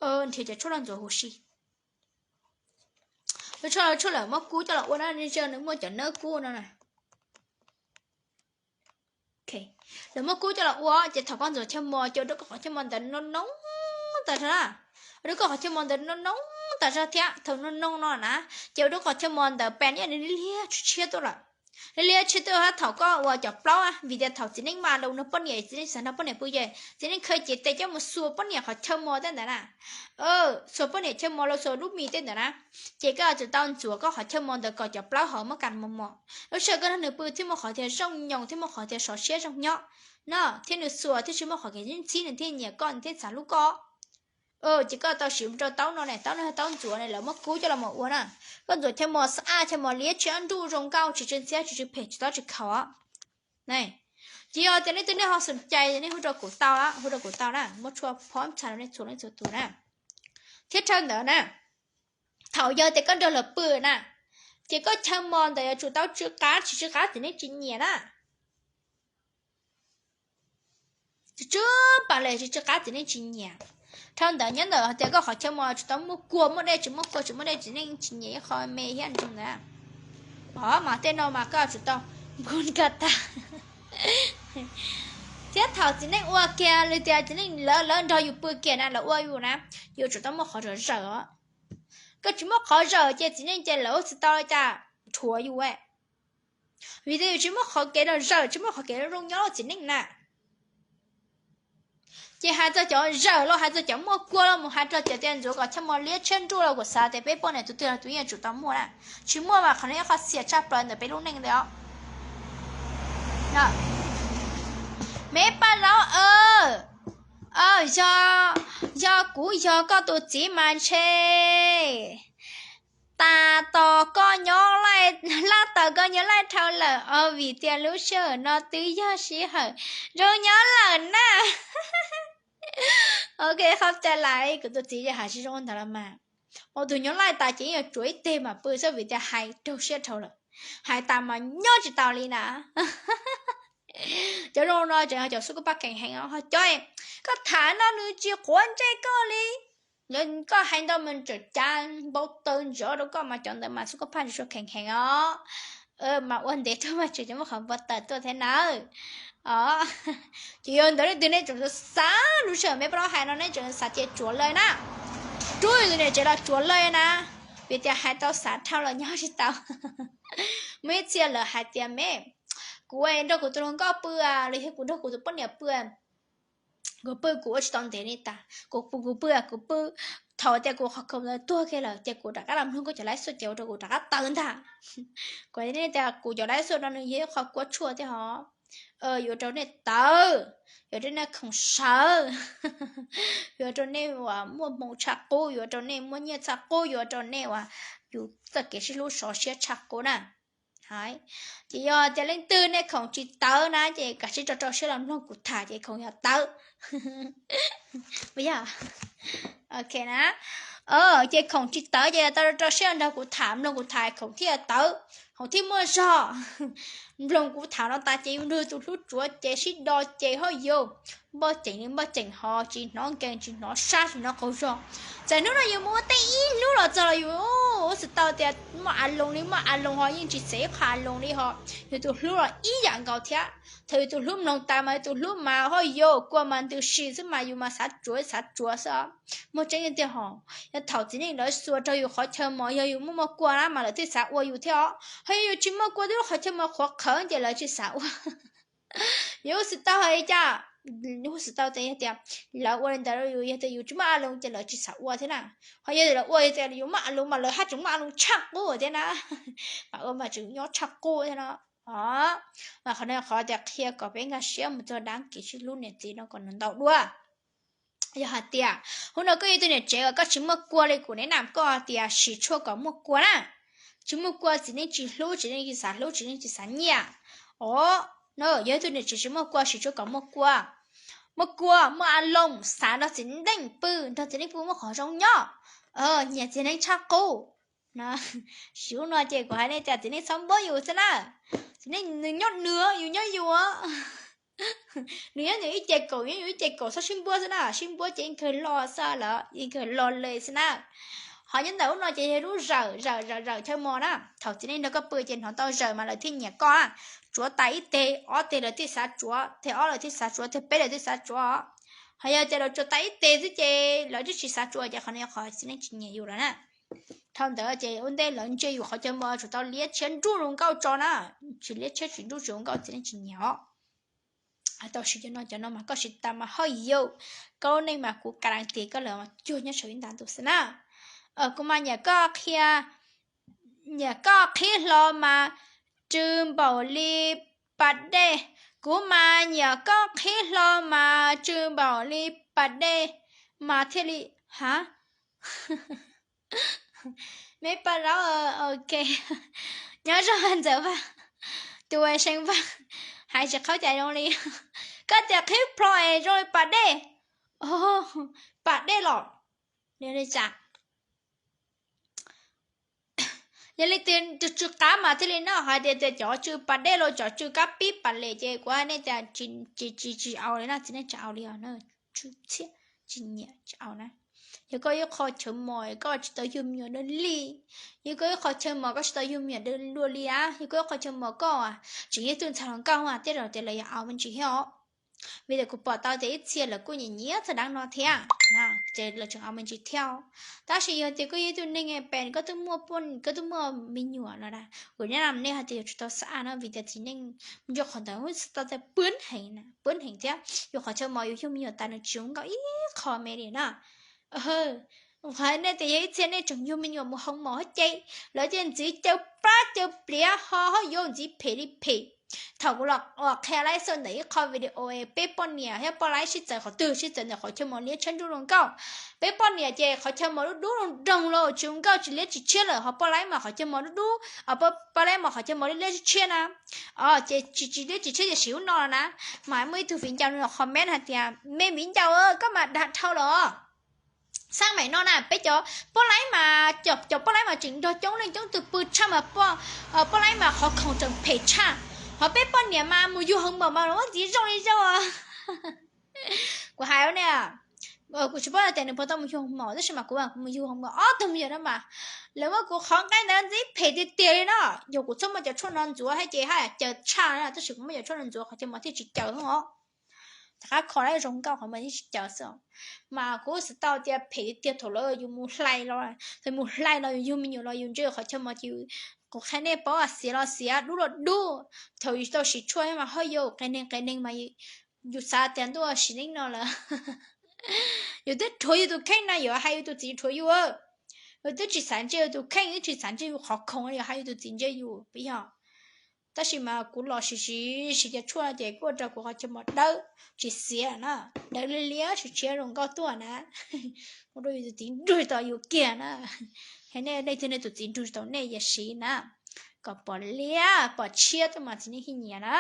Nrhiav cov tshuaj los ntxuav huv si. Lawv tshuaj, lawv tshuaj lawv muab kub coj los ua na, nws muaj cov nawb kub no na. Lawv muab kub coj los ua ces thaum koj ntxuav chaw mos ces ua rau koj qhov chaw mos ntawd noo noo tas zog na. Ua rau koj qhov chaw mos ntawd noo noo tas zog thiab thaum noo noo no na, ces ua rau qhov chaw mos ntawd pes niaj nws liag tshiab tuaj lawm. Liab liab tshiab twb hab thaum koj ua cov plaub, vim tias thaum txiv neej mas los nrog poj niam, txiv neej xav nrog poj niam pw ces txiv neej khaws cev tes coj mus xuas poj niam qhov chaw mos tej ntawd na. Xuas poj niam chaw mos los xuas lub mis tej ntawd na, ces koj yuav tsum tau ntxuav koj qhov chaw mos ntawd kom cov plaub hauv muab kas mos mos. Lub sij hawm koj nrog nws pw thiaj muaj qhov tias zoo nyoos, thiaj muaj qhov tias sov siab zoo nyob no, thiab nws xuas thiaj tsis muaj qhov kev ntxhib, nws thiaj nyiam koj, nws thiaj xav hlub koj. Ces koj tau siv rau taub no ne, taub no yog taub ntxuav ne, lawv muab kub coj los mus ua na. Koj ntxuav chaw mos xab ab, chaw mos liab tshiab nruj zoo nkauj tsis tsw ntxhiab tsis tsw phem tsis tob tsis khaus. Ces yog tias leej twg nej ho xom cai nej hu rau kuv tau, hu rau kuv tau na, muab tshuaj phob txhais rau nej txhua leej txhua tus na. Thiab dhau ntawd na, thaum yog tias koj nrog lawv pw na, ces koj chaw mos ntawd yuav tsum tau tsw qab, tsis tsw qab txiv neej tsis nyiam na. Tsw tsw pas li, tsis tsw qab txiv neej tsis nyiam. Dhau ntawd nyob ntawm hais tias koj qhov chaw mos yuav tsum tau muaj kua muaj dej, tsis muaj kua tsis muaj dej txiv neej tsis nyiam ib qho me thiab zoo ntawd. Os, mas tej no mas koj yuav tsum tau npog nkaus tag. Thiab thaum txiv neej ua kiag li tias txiv neej lawv, lawv nrog yus pw kiag na, lawv ua yus na, yuav tsum tau muaj qhov zom zawm os. Koj tsis muaj qhov zawm ces txiv neej ces lawv ua tsis tau cas rhuav yus. Vim tias yus tsis muaj qhov kev zom zawm, tsis muaj qhov kev zoo nyob rau txiv neej na. Ces hais txog cov zawm los hais txog cov muaj kua los mus hais rau cov tias ntxuav kom chaw mos liab tshiab nruj los kuv xav tias peb poj niam tus twg los tus yeej tsum tau muaj na. Tsis muaj mas qhov no yog qhov txias tshaj plaws ntawm peb lub neej ntawd os. Me Paj Zaub, yog, yog kuv yog koj tus txiv mas ntshe tas tos koj nyob laij, laj tos koj nyob laij dhau lawm os, vim tias lub sij hawm no twb yog sij hawm zoo nyob lawm na. Ok, qhov cai lais kuv tus txiv ces hais tsis zoo ntawd los mas, ua tus nyob laij tas ces yeej yuav tsuav ib teg mam pw xwb vim tias hais raug siab dhau lawm. Hais tas mas nyob tsis tau li na. Cov zoo no tseem yog cov xub koj paj kheev heev os, ho cov koj tham no nws tsis quav ntsej koj li. Koj hais ntau mas tseem cav npau taws ntsoov rau koj mas cov ntawd mas xub koj paj tsis tshua kheev heev os. Mas ua ntev tuaj mas tseem muaj qhov npau taws tuaj thiab nawb. Ces yog ntawd leej twg nej tseem xav lub sij hawm me Paj Zaub hais no nej tseem xav ces tsuav lawm na. Rub yus tus niam tsev los tsuav lawm na, vim tias hais tau xav dhau los nyob tsis tau. Muaj ib txhia lawv hais tias me, kuv nrog kuv tus hluas nkauj pw los yog kuv nrog kuv tus poj niam pw, kuv pw kuv ua tsis tau ntev li tas, kuv pw kuv pw kuv pw, thaum tias kuv qhov khoom ntawd tuag kiag lawm ces kuv rov qab los mloog koj cov live show ces ua rau kuv rov qab tawv ntag. Kuv tias kuv cov live show no nws yog ib qho kua tshuaj thiab hos, yuav rau nej tawv, yuav rau nej khoom sawv, yuav rau nej uas muaj hmoo tshaj qub, yuav rau nej muaj nyiaj tshaj qub, yuav rau nej uas yus txoj kev sib hlub sov siab tshaj qub na. Ces yog tias leej twg nej khoom tsis tawv na ces kav tsij rau rau siab los mloog kuv tham ces khoom yog tawv. Puas yog? Ok na. Ces khoom tsis tawv ces tau rau rau siab los nrog kuv tham, mloog kuv tham khoom thiaj tawv, khoom thiaj muaj zog. Mloog kuv tham no tas ces yus nrog tus hlub tsuav ces sib do ces ho yus npoj ceem li npoj ceem ho tsis hnov nkees tsis hnov sab tsis hnov qaug zog. Txawm hnub no yus mus ua teb ib hnub los txog los yus ua xwm tau tias muaj a loos li muaj a loos ho yeej tsis xav ib qho a loos li ho. Yus tus hlub los ib yam nkaus thiab. Thaum yus tus hlub mloog tas mas yus tus hlub mas ho yus kua mas ntws si xwb mas yus mas xav tsuav xav tsuav xwb. Muaj tseeb tiag hos, yog thaum txiv neej lawv xuas rau yus qhov chaw mos yog yus muaj muaj kua na mas lawv thiaj xav ua yus thiab os. Ho yog yus tsis muaj kua twb lub qhov chaw mos qhuav qhawv ces lawv tsis xav ua. Yus ua xwm tau hais cas, ua xwm tau tias yog tias lawv ua li ntawd rau yus yog tias yus tsis muaj a loos ces lawv tsis xav ua thiab na. Ho yog lawv ua yog tias yus muaj a loos mas lawv haj tseem muaj a loos tshaj qub thiab na. Mas ua mas tseem nyob tshaj qub thiab no. Mas qhov no qhov tias qhia kom peb nkag siab mus txog dab kev sib hlub niam txiv no kom nws ntau dua. Yog hais tias hnub no koj yog tus niam tsev uas koj tsis muaj kua li kuv nes nam koj tias siv tshuaj kom muaj kua na. Tsis muaj kua txiv neej tsis hlub, txiv neej tsis xav hlub, txiv neej tsis xav nyiam. Os, no yog tus niam tsev tsis muaj kua siv tshuaj kom muaj kua. Muaj kua muaj a loos xav nrog txiv neej pw, nrog txiv neej pw muaj qhov zoo nyob. Nyiam txiv neej tshaj qub. Siv hnub no ces kuv hais nej tias txiv neej txhob npuab yus xwb na. Txiv neej nws nyob nws, yus nyob yus. Nws nyob nws ib ce kaum, yus nyob yus ib ce kaum, txhob sib npuab xwb na, sib npuab ces yeej kawg lo xwb lawm, yeej kawg lo li xwb na. Ho nyob ntawm hnub no ces yog lub zawm zawm zawm zawm chaw mos na, thaum txiv neej nrog koj pw ces hnov tau zawm mas lawv thiaj nyiam koj na. Tsuav tas ib teg ob teg lawv thiaj xav tsuav, teg ob lawv thiaj xav tsuav, teg peb lawv thiaj xav tsuav. Ho yog tias lawv tsuav tas ib teg xwb ces lawv twb tsis xav tsuav ces qhov no yog qhov txiv neej tsis nyiam yus lawm na. Dhau ntawd ces ua ntej lawv ntsia yus qhov chaw mos tsum tau liab tshiab nruj zoo nkauj tso na. Tsis liab tshiab tsis nruj tsis zoo nkauj txiv neej tsis nyiam os. Tau siv cov no, cov no mas koj siv tas mas haj yam, koj lub neej mas kuv kas las tis koj lawm mas cuag nyob saum ib nta ntuj xwb na. Kuv mas nyiam koj qhia, nyiam koj qhib hlo mas tsw npaum li pas dej. Kuv mas nyiam koj qhib hlo mas tsw npaum li pas dej mas thiaj li, ha, me pas laub, ok. Nyob zoo Ntxawm Vaj, tus uas Seej Vaj, hais tsis qhaub cas zoo li. Koj tias qhib plho es zoo li pas dej, pas dej los li cas? Yog li tus tsw qab mas thiaj li no hais tias, tias cov tsw pas dej los cov tsw kab pib pas les ces kuv hais nej tias tsis, tsis, tsis, tsis au li na, txiv neej tsis au li os, tsw txhiab, tsis nyiam tsis au na. Yog koj ib qho chaw mos koj tsis tau yug me nyuam dua li, yog koj ib qho chaw mos koj tsis tau yug me nyuam dua li a, yog koj ib qho chaw mos koj tseem yog ib tug ntxhais hluas nkauj mas tej zaum tias lawv yuav au me ntsis thiab os. Vim tias kuv pom tau tias ib txhia lawv kuj nyiam nyiam txog dab no thiab, ces lawv tseem au me ntsis thiab. Tab sis yog tias koj yog ib tug neeg pes koj twb muaj, koj twb muaj me nyuam lawm na, kuv yeej hais nej hais tias yuav tsum tau xav no vim tias txiv neej mus ncua qhov ntawd tau tias pwb heev na, pwb heev thiab yus qhov chaw mos yus yug me nyuam tas nws tsis zoo nkauj ib qho me li na. Qhov nej tias yog ib txhia nej tseem yug me nyuam mus hoo mos hab ces lawv tias ntxiv caw plab caw pliav ho haj yam ntxiv phem li phem. Thaum kuv los qhia laib xwb ntawm ib qho video es peb poj niam thiab poj laib sib txawv qhov twg, sib txawv ntawm qhov chaw mos liab tshiab nruj zoo nkauj. Peb poj niam ces qhov chaw mos dub dub zoo nroog los tsis zoo nkauj tsis liab tsis tshiab lawm, ho poj laib mas qhov chaw mos dub dub, poj laib mas qhov chaw mos liab liab tshiab tshiab na. Ces tsis, tsis liab tsis tshiab ces siv ub no los na. Mas muaj ib tug viv ncaus nws los comment hais tias me viv ncaus koj mas dag dhau los. Xab meem no na peb cov poj laib mas, cov poj laib mas tseem nrog coob leej coob tug pw tshaj mas, poj laib mas qhov khoom tseem phem tshaj, ho peb poj niam mas mus yug hoo mos mas los muab ntxiv zoo li zoo. Kuv hais ne, kuv tsis paub tias nws puas tau mus yug hoo mos tab sis mas kuv mus yug hoo mos ob tug me nyuam no mas lawv muab kuv qhov nqaij ntawd ntxiv phem tiag tiag li no. Yog kuv txhob muaj cov tshuaj no ntxuav thiab ces haj yam caw tshaj na, tab sis kuv muaj cov tshuaj no ntxuav qhov chaw mos thiaj tsis caw os. Rov qab kho lawm zoo nkauj qhov muag thiaj tsis caw xwb. Mas kuv xav tau tias phem tiag tiag thaum lawv yus mus hlais los, thaum mus hlais los yus yug me nyuam los yus ntsia qhov chaw mos ces kuv qhia nej paub xiav los xiav dub los dub. Thaum yus tau siv tshuaj mas haj yam qias neeg qias neeg mas yus xav tias ntuj sim neej no lawm. Yus twb rhuav yus tus kheej na yuav hais yus tus txiv rhuav yus. Yus twb tsis xav ntsia yus tus kheej, twb tsis xav ntsia yus qhov khoom yuav hais yus tus txiv ntsia yus puas yog? Tab sis mas kuv los siv siv siv cov tshuaj ces kuj ua rau kuv qhov chaw mos dawb tsis xiav na, dawb liab liab tsis tshiab zoo nkauj tuaj na. Ua rau yus tus txiv nrug tau yus kiag na. Hais nej leej twg nej tus txiv nrug tau nej yam siv na, kom pom liab pom tshiab tuaj mas txiv neej thiaj nyiam na.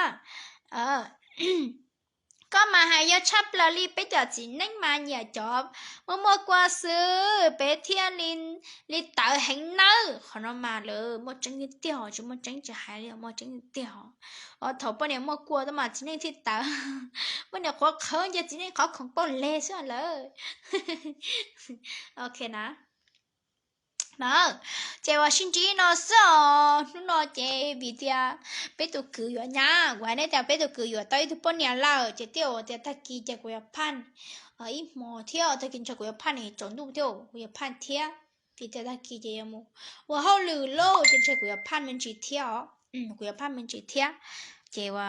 Koj mas hais yog tshaj plaws li peb cov txiv neej mas nyiam cov muaj muaj kua xwb peb thiaj li tawv heev nawb. Qhov no mas lawv muaj tseeb tiag tiag os, tsis muaj tseeb tsis hais li, muaj tseeb tiag tiag os. Thaum poj niam muaj kua tuaj mas txiv neej thiaj tawv, poj niam qhuav qhawv nce txiv neej qhov khoom pauj leg xwb lawm. Ok na. Na, ces ua sib ntsib no xwb os. Hnub no ces vim tias peb tus kwv yuav nyab, kuv hais nej tias peb tus kwv yuav tau ib tug poj niam lawm ces tej zaum tias tag kis ces kuv yuav phaj, ib hmo thiab tag kis ntshe kuv yuav phaj tsaus ntuj thiab kuv yuav phaj thiab. Vim tias tag kis ces yuav mus ua hauj lwm lauj ces ntshe kuv yuav phaj me ntsis thiab os. Kuv yuav phaj me ntsis thiab. Ces ua,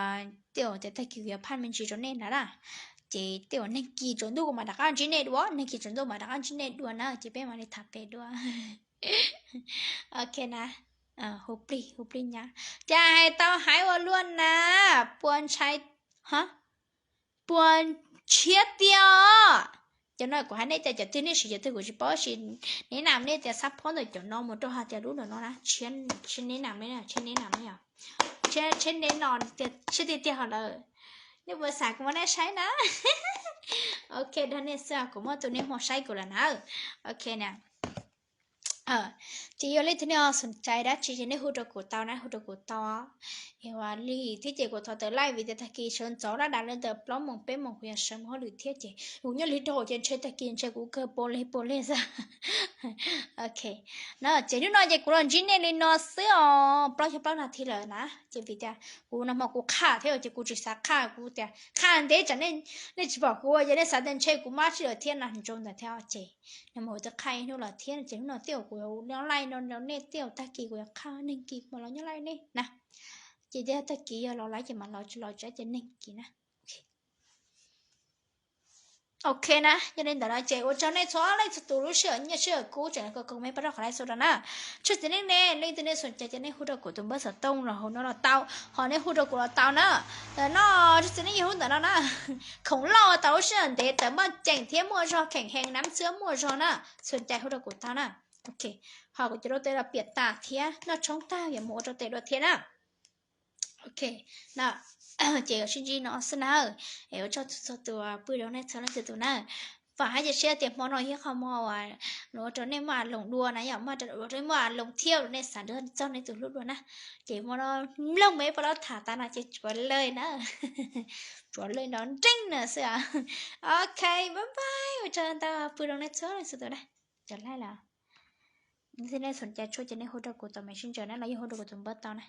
tej zaum tias tag kis kuv yuav phaj me ntsis rau nej ntag na. Ces tej zaum nag kis tsaus ntuj kuv mam rov qab ntsib nej dua, nag kis tsaus ntuj mam rov qab ntsib nej dua na ces peb mam li tham pem dua. Ok na. Hu plig, hu plig nyab. Cas hais tau hais ua luaj na, puas ntshai, puas ntshiab tiag os. Cov no kuv hais nej tias cov twg nej siv cov twg kuv tsis paub sis, nej nam nej tias xab phob ntawm cov no mus rau hais tias lub ntawm no na, ntshiab nej nam, ntshiab nej nam, ntshiab nej nam tiag tiag ho lawm. Nej puas xav kuv muab nej saib na? Ok, dag nej xwb, kuv muaj tus nej hmo saib kuv lawm na. Ok na. Ces yog leej twg nej ho xoom cai dab tsi ces nej hu rau kuv tau na, hu rau kuv tau. Li thiab ces kuv thov tawm laij vim tias tag kis sawv ntxov laj dam li ntawm plaub moos peb moos kuv yuav sawv mus hauj lwm thiab ces kuv nyob li rau ces ntshe tag kis ntshe kuv kawg pua leg pua leg xwb. Ok, no ces hnub no ces kuv los ntsib nej li no xwb os, plaub caug plaub nas this lawm na. Ces vim tias kuv nag hmo kuv qhaj thiab ces kuv tsis xav qhaj, kuv tias qhaj ntev tsam nej tsis pom kuv ces nej xav tias ntshe kuv mab tsis lawm thiab no, ntshe ntawd thiab. Ces nag hmo kuv twb qhaj ib hnub lawm thiab ces hnub no thiaj kuv nyob live no rau nej thiab, tag kis kuv yuav qhaj neeg kis kuv mam los nyob live nej na. Ces thiaj tag kis yog los live ces mam los, tsis los ces neeg kis na. Ok na, yog li ntawd no ces ua tsaug nej txhua leej txhua tus lub sij hawm nyiaj sij hawm kub tseem kom me pab rau qhov live xwb rau na. Tshwj xeeb nej ne, leej twg nej xom cai ces nej hu rau kuv tus npawb xov tooj los hauv no los tau, ho nej hu rau kuv los tau na. No, tshwj xeeb nej yog hnub ntawm no na, khoom loj tau lub sij hawm ntev tawm muaj ceem thiab muaj zog, kheem heev nab txhwb muaj zog na, xom cai hu rau kuv tau na. Ok, ho kuv cov rau tes los piam tas thiab noj tshoob tag yuav mus ua rau tes dua thiab na. Ok, no ces sib ntsib no xwb na. Es ua tsaug txhua tus pw rau nej txhua leej txhua tus na. Vam hais tias siab tias hmo no yog qhov hmo uas ua rau nej muaj aloos dua na, yog muaj aloos dua rau nej muaj aloos thiab rau nej xav nrog txog nej tus hlub dua na. Ces hmo no mloog me pab los tham tas no ces tsuav lawm na. Tsuav lawm no nreeb na xwb. Ok, bye bye, ua tsaug ntau pw rau nej txhua leej txhua tus na. Cov laij los, nej xom cai tshuaj ces nej hu rau kuv tus messenger na los yog hu rau kuv tus npawb tau na.